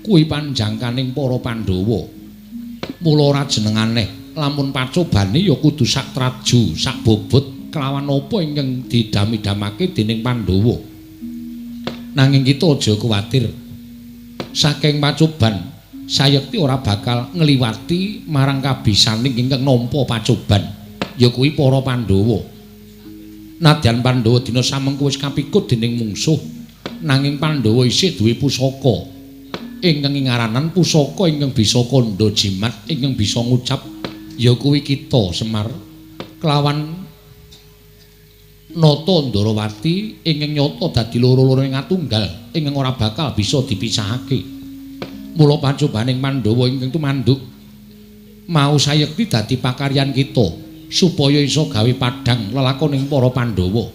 [SPEAKER 1] kuwi panjangkaning para Pandhawa. Mula ora jeneng aneh lamun pacobane ya kudu sak traju, sak bobot kelawan apa ingkang didami-damake dening Pandhawa. Nanging kita aja kuwatir. Saking pacoban sayekti ora bakal ngliwati marang kabisaning ingkang nampa pacoban, ya kuwi para Pandhawa. Nadyan Pandhawa dina samengko wis kapikut dening mungsuh, nanging Pandhawa isih duwe pusaka ingkang ingaranan pusaka ingkang bisa kandha jimat, ingkang bisa ngucap ya kuwi kita Semar kelawan Nata Ndarawati ingkang nyata dadi loro-loro ing atunggal ingkang ora bakal bisa dipisahake. Mula pacobaning Pandhawa ingkang tumanduk mau sayekti dadi pakaryan kita supaya iso gawe padhang lelakoning para Pandhawa.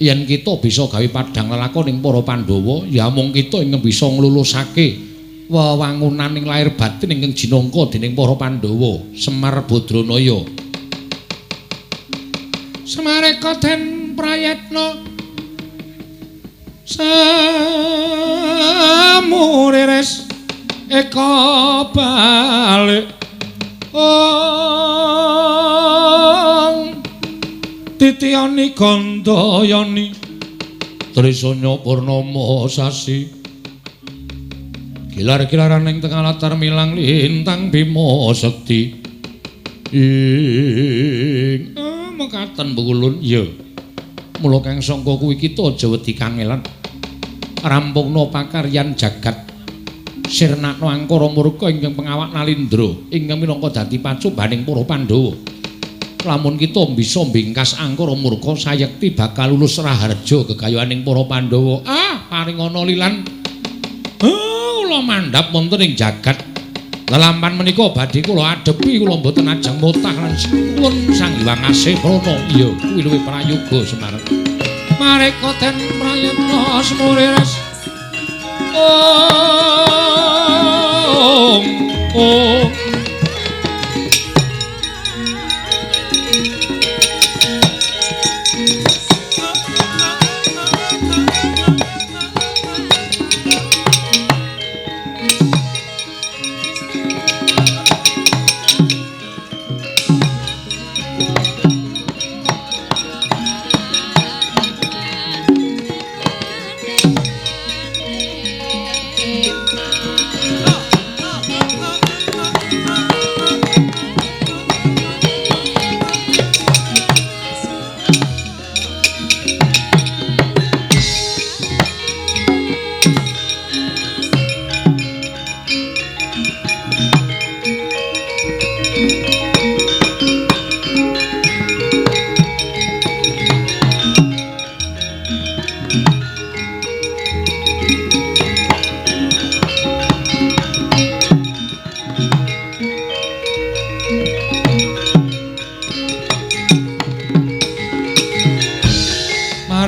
[SPEAKER 1] Yen kita bisa gawe padhang lelakoning para Pandhawa, ya mung kita ingkang bisa nglulusake wewangunaning lahir batin ingkang jinangka dening para Pandhawa. Semar Badranaya.
[SPEAKER 3] Semareka den prayitna samuriris eka balik ong titiyani gandayani
[SPEAKER 1] Trisanya purnama sasi kilar-kilaran ing tengah latar milang lintang Bima Sekti ing mekaten Ulun. Ya mula kang sangka kuwi kita aja wedi kangelan, rampungna pakaryan jagat, sirnakna angkara murka ingkang pengawak nalindra ingkang minangka dadi pacobaning para Pandhawa. Lamun kita bisa mbingkas angkara murka sayekti bakal lulus raharja gegayuhaning para Pandhawa. Paringana lilan kula mandhap wonten ing jagat lelampan menika badhe kula adepi, kula mboten ajeng mutah lan kula Sang Hyang Asih Prana. Iya kuwi luwih prayoga Semar.
[SPEAKER 3] Mareka den prayitna semuriris om om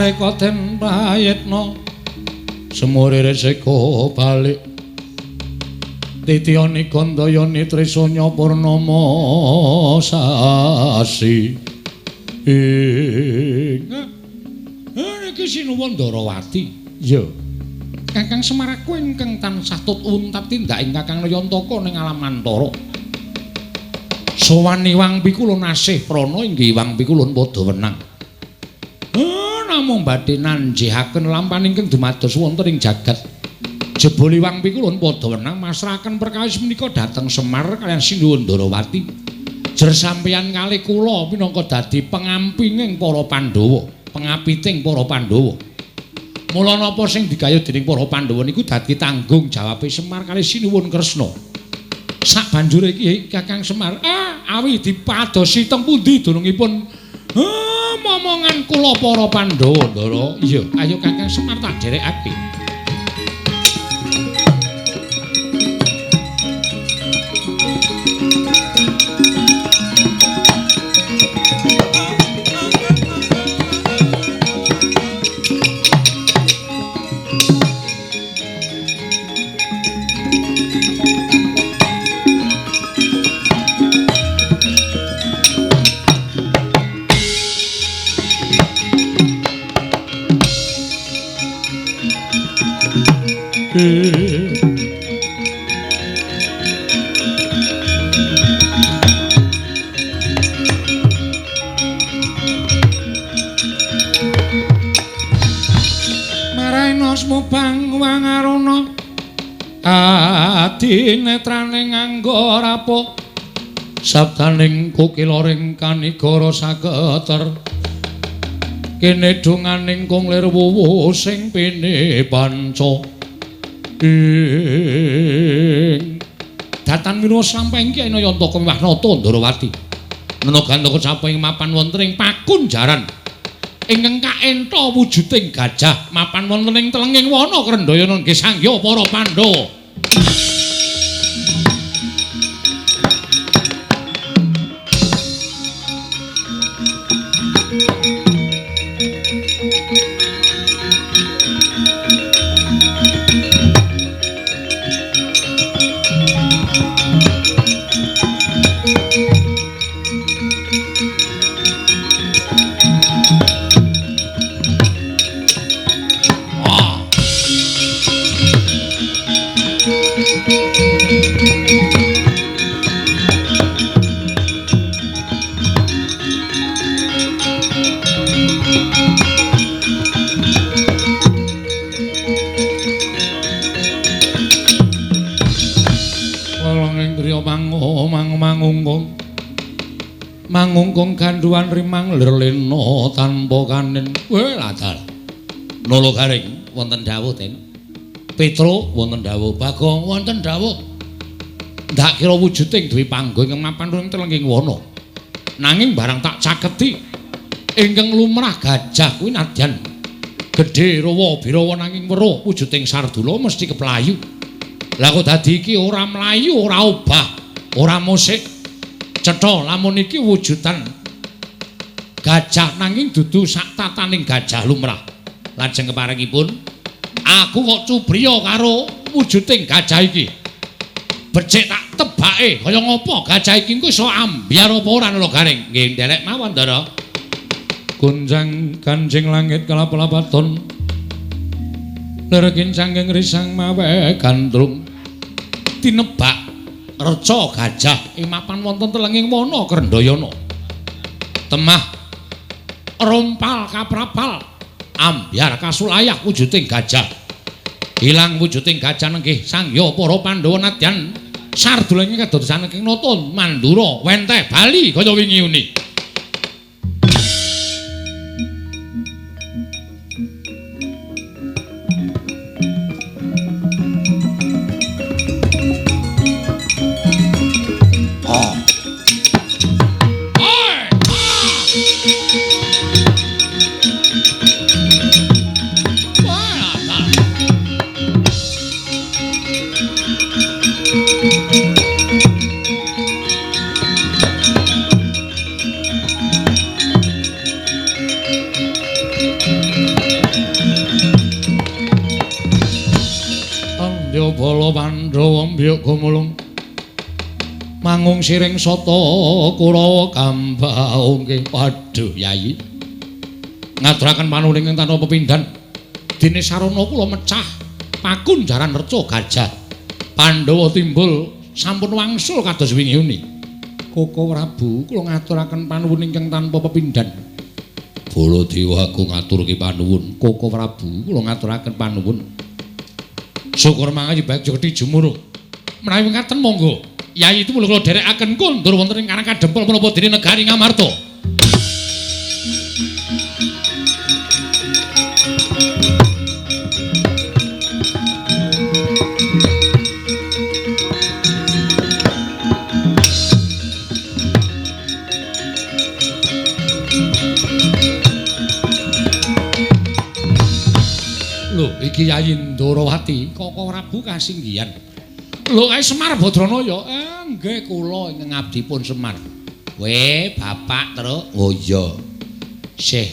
[SPEAKER 1] Sareka den prayitna semure resika balik titiyani gandayani trisanya purnama sasi. Ing niki sinuwun Ndarawati. Iya. Kakang Semar aku ingkang tansah tut untat tindak ing Kakang Nayantaka ning alam antara. Sowan Iwang Pikulun asih prana inggih Iwang Pikulun padha wenang. Namung badhe nanjihaken lampahan ingkang dumados wonten ing jagat. Jebul Iwang Pikulun padha wenang masrahaken perkawis menika dhateng Semar kaliyan Sinuwun Ndarawati. Jer sampeyan kalih kula minangka dadi pengampinging para Pandhawa, pengapiting para Pandhawa. Mula napa sing digayuh dening para Pandhawa niku dadi tanggung jawabe Semar kalih Sinuwun Kresna. Sak banjure iki Kakang Semar, awi dipadosi teng pundi dunungipun momongan kula para Pandhawa, Ndara. Iya, ayo Kakang Semar tak dherekake. Adinetrane nganggo rapuh sabdaning kukilaring kanigara saketer kene donganing kung lir wuwu sing pene panca ing datan winuwa samping ki Nayantaka miwah Nata Ndarawati nana gantaka sapa ing mapan wonten ing pakunjaran ingkang kaentha wujuding gajah mapan wonten ing telenging wana Krendhayana nggih sangya para Pandhawa. Mangungkung ganduan rimang lir lena tanpa kanen. Weh ladal. Nolo garing wonten dawuh Den. Petro wonten dawuh, Bagong wonten dawuh. Ndak kira wujuding Dwi Panggo ingkang mapan ing telenging wana. Nanging barang tak caketi ingkang lumrah gajah kuwi nadyan gedhe rawa birawa nanging weruh wujuding sardula mesti keplayu. Lah kok dadi iki ora mlayu, ora obah, ora musik. Cetha lamun iki wujudan gajah nanging dudu sak tataning gajah lumrah. Lajeng keparengipun aku kok cubriya karo wujuding gajah iki. Becik tak tebake kaya ngapa gajah iki engko iso ambyar apa ora lho garing. Nggih nderek mawon Ndara. Gunjang kanjing langit kelap-lapaton. Lir kincanging risang mawe gandrung. Tinebak reca gajah ing mapan wonten telenging wana Krendhayana. Temah rompal kaprapal ambyar kasulayah wujuding gajah. Ilang wujuding gajah nenggih sangya para Pandhawa nadyan sardula ing kadosan ing nata Mandura wenteh bali kaya wingi uni. Bala Pandhawa mbyuk gumulung mangung siring sata Kurawa kambaungke. Waduh Yayi, ngaturaken panuwun ingkang tanpa pepindhan. Dene sarana kula mecah pakunjaran reca gajah. Pandhawa timbul sampun wangsul kados wingi uni. Koko Prabu, kula ngaturaken panuwun ingkang tanpa pepindhan. Baladewa aku ngaturke panuwun. Koko Prabu, kula ngaturaken panuwun. Syukur mangayu bagya gedhi jumurung. Menawi mekaten monggo. Yayi itu kula dherekaken kondur wonten ing Karang Kadempel menapa dene negari Ngamarta. Lho, iki Yayi Ndorowati, Koko Prabu kasinggihan. Lho, kae Semar Badranaya. Nggih kula ingkang abdipun Semar. We, Bapak Truk. Oh iya. Sih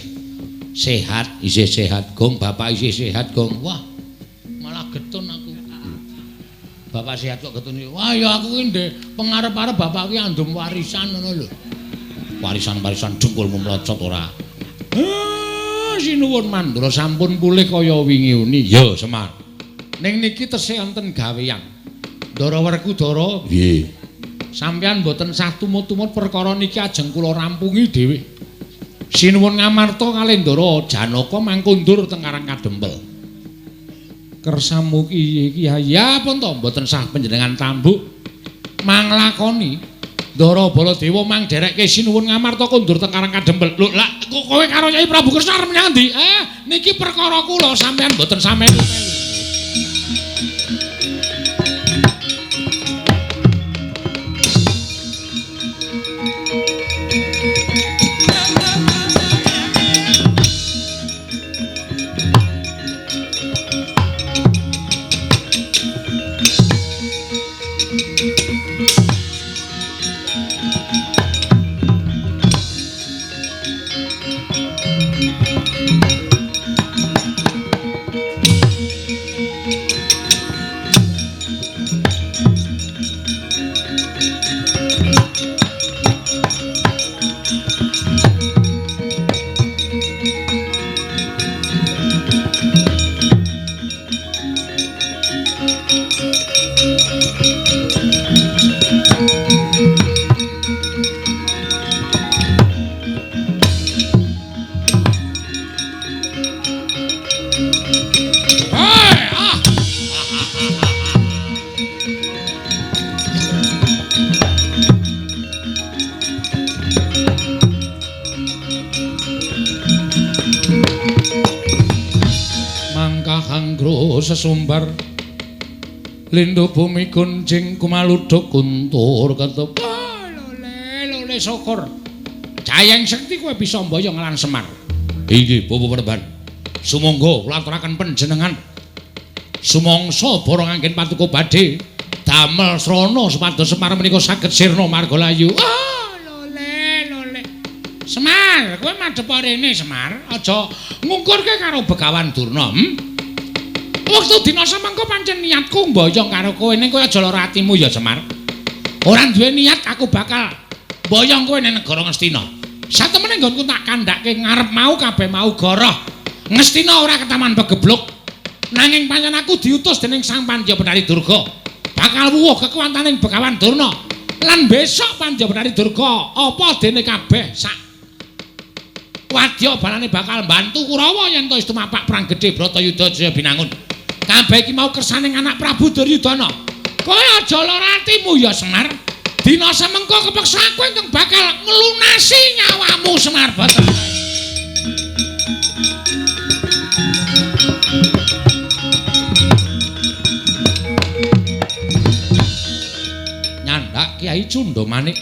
[SPEAKER 1] sehat, isih sehat, Gong. Bapak isih sehat, Gong. Wah, malah getun aku. Bapak sehat kok getun. Wah, ya aku ki ndek pengarep-arep bapak ki andum warisan ngono lho. Warisan-warisan dengkulmu mlocot ora. Sinuwun Mandura sampun pulih kaya wingi uni. Ya, Semar. Ning niki tesih wonten gaweyan. Ndara Werkudara, nggih. Sampeyan mboten sah tumut-tumut perkara niki ajeng kula rampungi dhewe. Sinuwun Ngamarta kalih Ndara Janaka mangkundur teng Karang Kadempel. Kersamu ki iki ya pun to mboten sah panjenengan tambuk manglakoni. Ndara Baladewa mang dherekke Sinuwun Ngamarta kondur teng Karang Kadempel. Lho, lah kowe karo Kyai Prabu Kresna arep menyang endi? Niki perkara kula sampeyan mboten sampeyan. Sesumbar lindhu bumi gunjing kumaluduk kuntur ketep. Lole lole syukur jayeng sekti kowe bisa mboyong lan Semar. Inggih Bapak Perban, sumangga kula aturaken panjenengan sumangsa borong anggen patuko badhe damel srana supados Semar menika saged sirna marga layu. Lole lole Semar, kowe madhep rene Semar, aja ngungkurke karo Begawan Durna. Wektu dina samangka pancen niatku mboyong karo kowe, ning kowe aja lara atimu ya Semar. Ora duwe niat aku bakal mboyong kowe ning negara Ngastina. Satemene nggonku tak kandhake ngarep mau kabeh mau goroh. Ngastina ora ketaman pegebluk. Nanging pancen aku diutus dening Sang Pandya Benari Durga. Bakal wuwuh kekuwataning Begawan Durna. Lan besok Pandya Benari Durga apa dene kabeh sak wadya balane bakal mbantu Kurawa yen to wis tumapak perang gedhe Bratayuda Jaya Binangun. Kabeh iki mau kersaning anak Prabu Duryudana. Kowe aja lara atimu ya Semar. Dina semengko kepeksa aku ingkang bakal nglunasi nyawamu Semar Bathara. Nyandak Kyai Cundamanik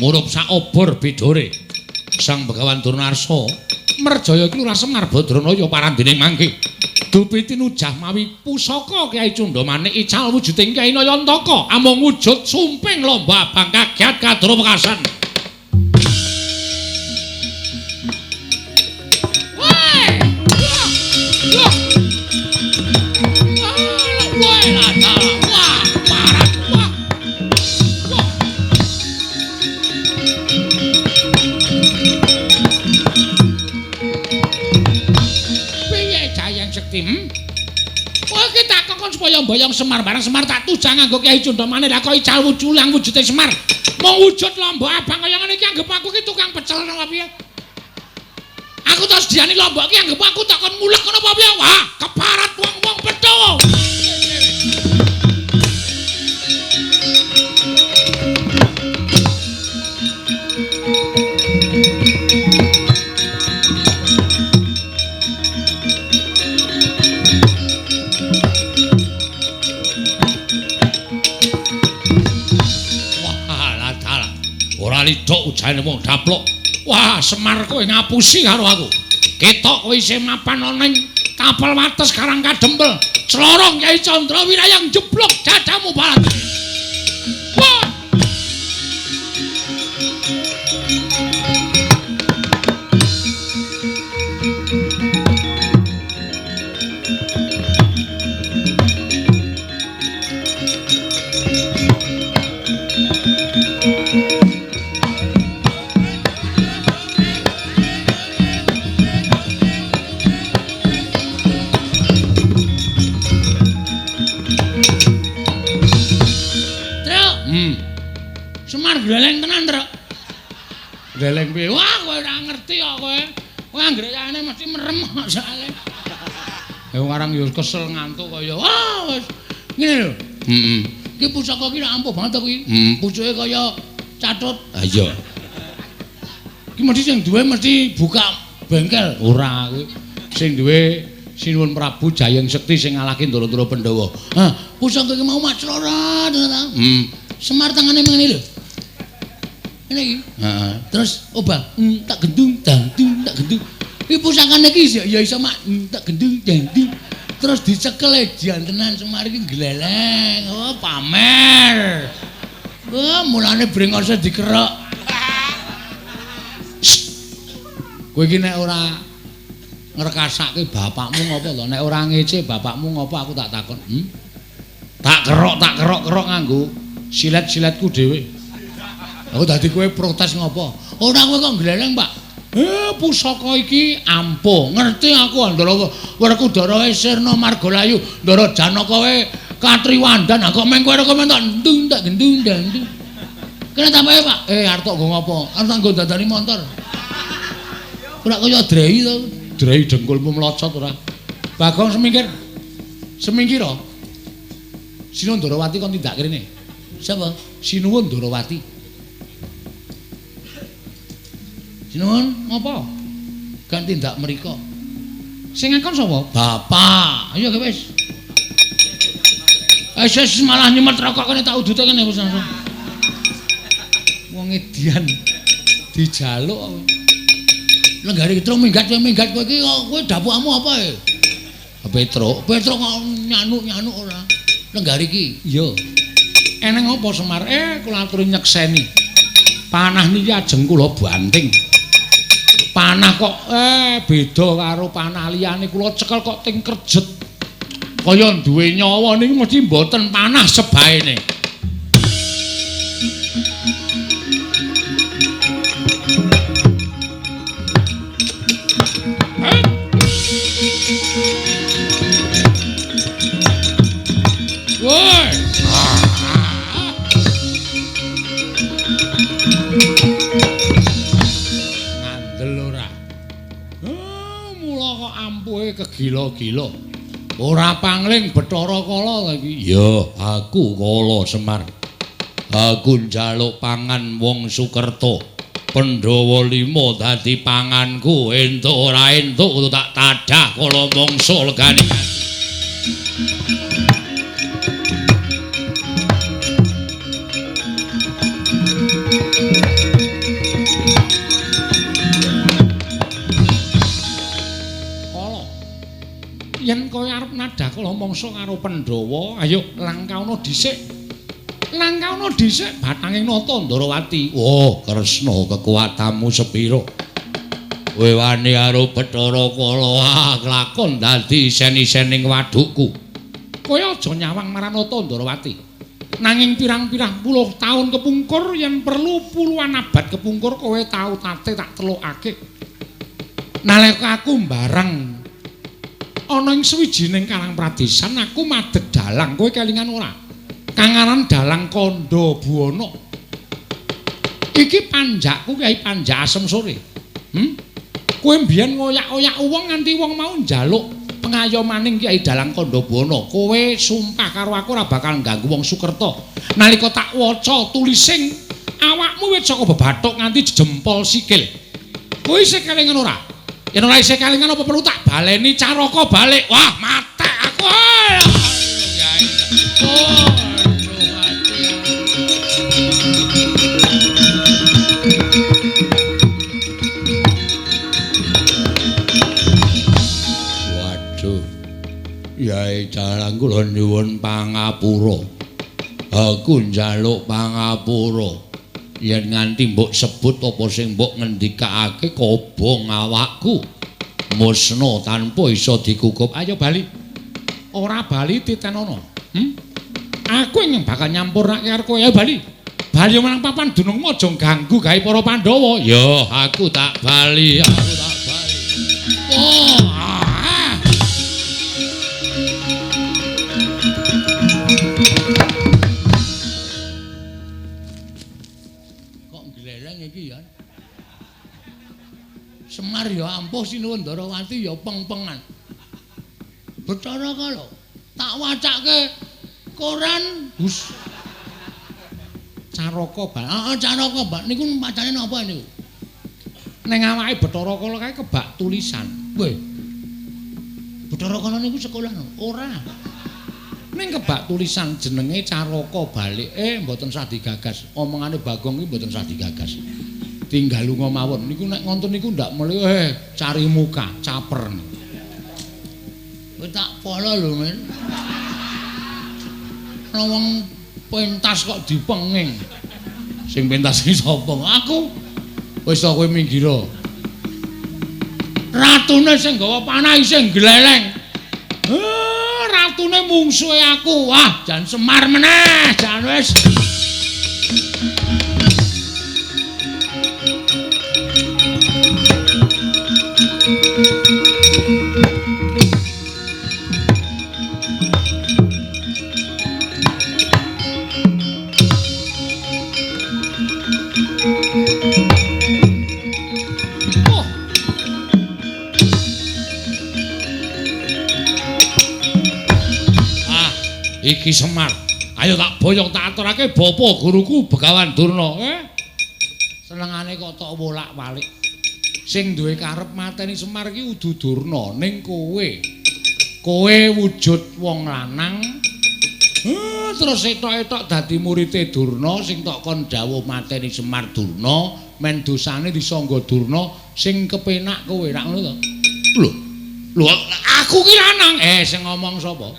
[SPEAKER 1] murup saobor bidore. Sang Begawan Durna Arsa merjaya iki Lurah Semar Badranaya parandene mangke. Dupi tinujah mawi pusaka Kyai Cundamanik ical wujuding Kyai Nayantaka amung wujud sumping lomba abang kagiat kadra wekasan. Woi! Wah! Woi!
[SPEAKER 2] Kowe iki tak kongkon supaya mboyong Semar barang Semar tak tujang nganggo Kyai Cundamane lah kok ical wujulang wujude Semar. Mung wujud lombok abang kaya ngene iki anggep aku ki tukang pecel napa piye? Aku terus diani lombok ki anggep aku tak kon mulek ngono apa piye? Wah, keparat wong-wong Pandhawa. Ora lidok ujane wong daplok. Wah, Semar kowe ngapusi karo aku. Ketok kowe isih mapan ana ning tapel wates Karang Kadempel. Clorong Kyai Candra Wirayang jeblok dadamu balat. Wah! Semar gleleng tenan, Truk. Gleleng piye? Wah, kowe ora ngerti kok kowe. Kowe anggere mesti merem kok soalé. Ya warang yo kesel ngantuk kaya wah wis ngene lho. Heeh. Iki pusaka iki ampuh banget to kuwi. Pucuke kaya catut. Ha iya. Iki mesti sing duwe mesti buka bengkel. Ora kuwi. Sing duwe Sinuwun Prabu Jayeng Sekti sing ngalahke Ndara-ndara Pandhawa. Hah, pusaka iki mau maclora ta. Semar tangane ngene lho. Ngene iki. Heeh. Terus obah, tak gendung, dangdung, tak gendung. Iki pusakane iki ya iso mak tak gendung, dangdung. Terus dicekel jan tenan Semar iki gleleng. Oh, pamer. Wah, mulane brengose dikerok. Kowe iki nek ora ngrekasake bapakmu ngopo to? Nek ora ngece bapakmu ngopo aku tak takon. Tak kerok-kerok nganggo silet-siletku dhewe. Aku dadi kowe protes ngopo? Ora kowe kok gleleng, Pak. Pusaka iki ampuh. Ngerti aku Ndara Werkudara Sirna Margalayu, Ndara Janaka wae Katriwandan. Kok meng kowe kok mentok ndung tak gendung ndang. Kene tambahe, Pak. Arep tok nggo ngopo? Arep tak nggo dandani montor. Ora kaya drei to. Drei dengkulmu mlocot ora. Bagong semingkir. Semingkir to. Sinuwun Ndarawati kon tindak rene. Sapa? Sinuwun Ndarawati. Sinuwun ngopo? Kan tindak mriko. Sing ngakon sapa? Bapak. Ayo wis. Wis malah nyemet rokok kene tak udute kene wis langsung. Wong edian dijaluk. Lenggare Petruk minggat kowe iki kowe dapukmu apa e? Petruk, Petruk kok nyanuk-nyanuk ora. Lenggare iki. Iya. Eneng apa Semar? Kula aturi nyekseni. Panah niki ajeng kula banting. Panah kok beda karo panah liyane, kula cekel kok ting kerjet. Kaya duwe nyawa niki mesti mboten panah sebaene. Woi. Ngandel ora. Mula kok ampuhe kegila-gila. Ora pangling Bathara Kala iki. Ya, aku Kala Semar. Aku njaluk pangan wong Sukerta. Pandhawa 5 dadi panganku, entuk ora entuk tak tadah kala mangsa legane. Yen kowe arep nadah kala mangsa karo Pandhawa, ayo langkaono dhisik. Langkaono dhisik bathanging nata Ndarawati. Oh, Kresna kekuatanmu sepira? Kowe wani karo Bathara Kala kelakon dadi isen-isening wadukku. Kowe aja nyawang marang nata Ndarawati. Nanging pirang-pirang puluh taun kepungkur yen perlu puluhan abad kepungkur kowe tau tate tak telukake. Nalika aku mbareng Ana ing sawijining karang pradesan aku madeg dalang, kowe kelingan ora? Kang aran Dalang Kandha Buwana. Iki panjakku Kyai Panjak Asem Sore. Kowe mbiyen ngoyak-oyak wong nganti wong mau njaluk pengayomaning Kyai Dalang Kandha Buwana. Kowe sumpah karo aku ora bakal ngganggu wong Sukerta. Nalika tak waca tulising awakmu wis saka bebathuk nganti jempol sikil. Kowe isih kelingan ora? Yen ora isih kelingan apa perlu tak baleni caraka balik? Wah, matek aku. Oh.
[SPEAKER 1] Waduh. Yai Dalang kula nyuwun pangapura. Aku njaluk pangapura. Yen nganti mbok sebut apa sing mbok ngendikake kobong awakku. Musna tanpa iso dikukup.
[SPEAKER 2] Ayo bali. Ora bali titenono. Aku ingin bakal nyampurnake karo kowe. Ayo bali. Bali marang papan dunungmu aja ganggu gawe para Pandhawa.
[SPEAKER 1] Ya, aku tak bali, aku tak bali.
[SPEAKER 2] Oh. Ah.
[SPEAKER 1] Kok gleleng iki ya? Semar ya ampuh, Sinuwun Ndarawati ya peng-pengan. Bathara Kala tak wacake koran Gus.
[SPEAKER 2] Caraka bal.
[SPEAKER 1] Heeh, caraka bal niku macane napa niku?
[SPEAKER 2] Ning awake Bathara Kala kae kebak tulisan.
[SPEAKER 1] Weh. Bathara Kala niku sekolah no? Ora.
[SPEAKER 2] Ning kebak tulisan jenenge Caraka Balik. Mboten sah digagas. Omongane Bagong iki mboten sah digagas. Tinggal lunga mawon. Niku nek ngonten niku ndak melu cari muka, caper.
[SPEAKER 1] Kowe tak polo lho, men. Ana wong pentas kok dipenging.
[SPEAKER 2] Sing pentas iki sapa? Aku. Wis ta kowe minggir. Ratune sing gawa panah isih gleleng. Ratune mungsuhe aku. Wah, jan Semar meneh, jan wis. Iki Semar. Ayo tak boyong tak aturake bapa guruku Begawan Durna. Senengane kok tok wolak-walik. Sing duwe karep mateni Semar iki udu Durna, ning kowe. Kowe wujud wong lanang. Terus etok-etok dadi murite Durna sing tok kon dawuh mateni Semar Durna, men dosane disangga Durna sing kepenak kowe rak ngono to. Lho. Lho, aku ki lanang. Sing ngomong sapa?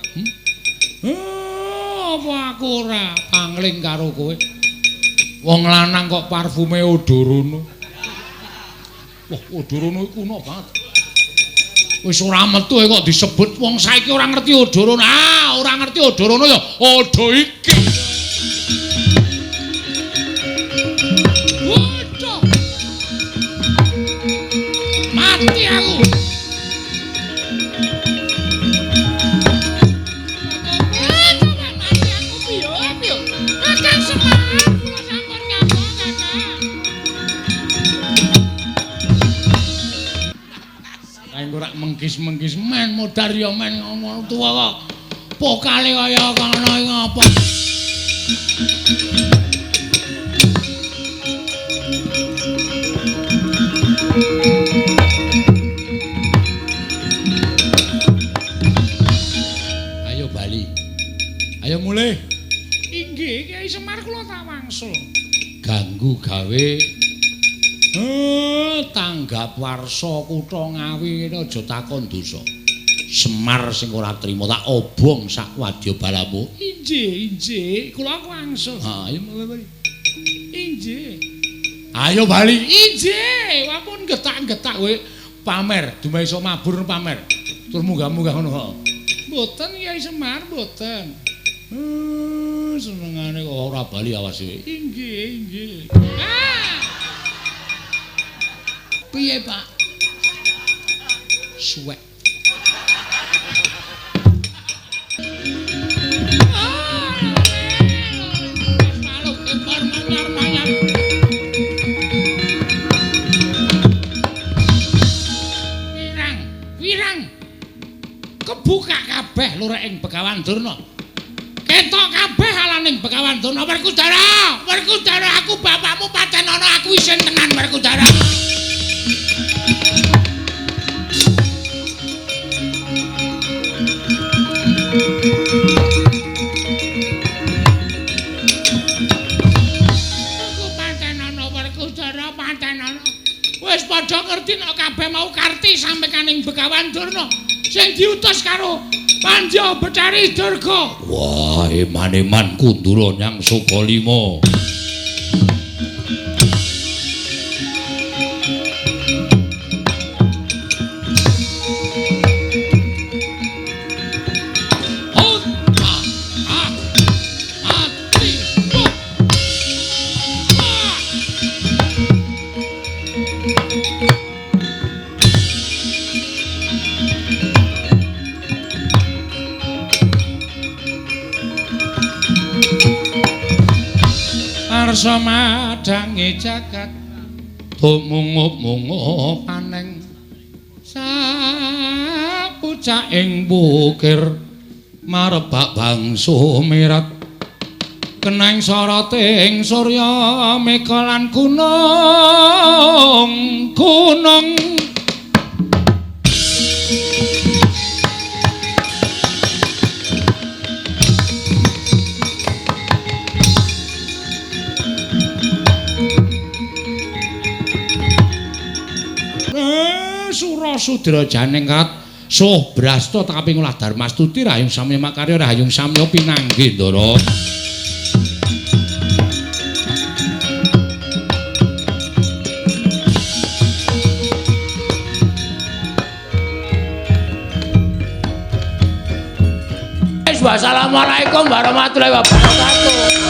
[SPEAKER 2] Apa aku ora pangling karo kowe? Wong lanang kok parfume Odorono. Wah, Odorono iku kuno banget. Wis ora metu kok disebut wong saiki ora ngerti Odorono. Ah, ora ngerti Odorono ya odo iki. Waduh. Mati aku. Ora mengkis-mengkis men modar ya men ngono tuwa kok pokale kaya ngono iki ngapa. Ayo bali. Ayo mulih. Inggih Kyai Semar kula tak wangsul. Ganggu gawe tanggap warsa kutha Ngawi ngene aja takon dosa. Semar sing ora trima tak obong sak wadya balamu. Inggih, inggih, kula wangsul. Ha, ayo bali. Inggih. Ayo bali. Inggih, ampun getak-getak kowe pamer, dumeh iso mabur pamer. Tur munggah-munggah ngono. Mboten Kyai Semar, mboten. Senengane kok ora bali awas kowe. Inggih, inggih. Ah!
[SPEAKER 1] Piye, Pak?
[SPEAKER 2] Suwek.
[SPEAKER 1] Wirang kebuka kabeh lurek ing Begawan Durna. Ketok kabeh alaning Begawan Durna. Werkudara, Werkudara, aku bapakmu paten ana, aku isin tenan Werkudara. Aku paten ana Werkudara, paten ana. Wis padha ngerti nek kabeh mau karti sampe kaning Begawan Durna sing diutus karo Pandya Betari Durga.
[SPEAKER 2] Wah, eman-eman Kundura nyang Sukalima. Arsa madange jagat tumungup-mungup aneng sapucaking bukir marebak bangsu mirat keneng soroting surya meka lan gunung gunung. Sudra janing kat suh brasta kaping olah darmastuti rahayung samya makarya rahayung samya pinanggih ndara.
[SPEAKER 1] Wassalamualaikum warahmatullahi wabarakatuh.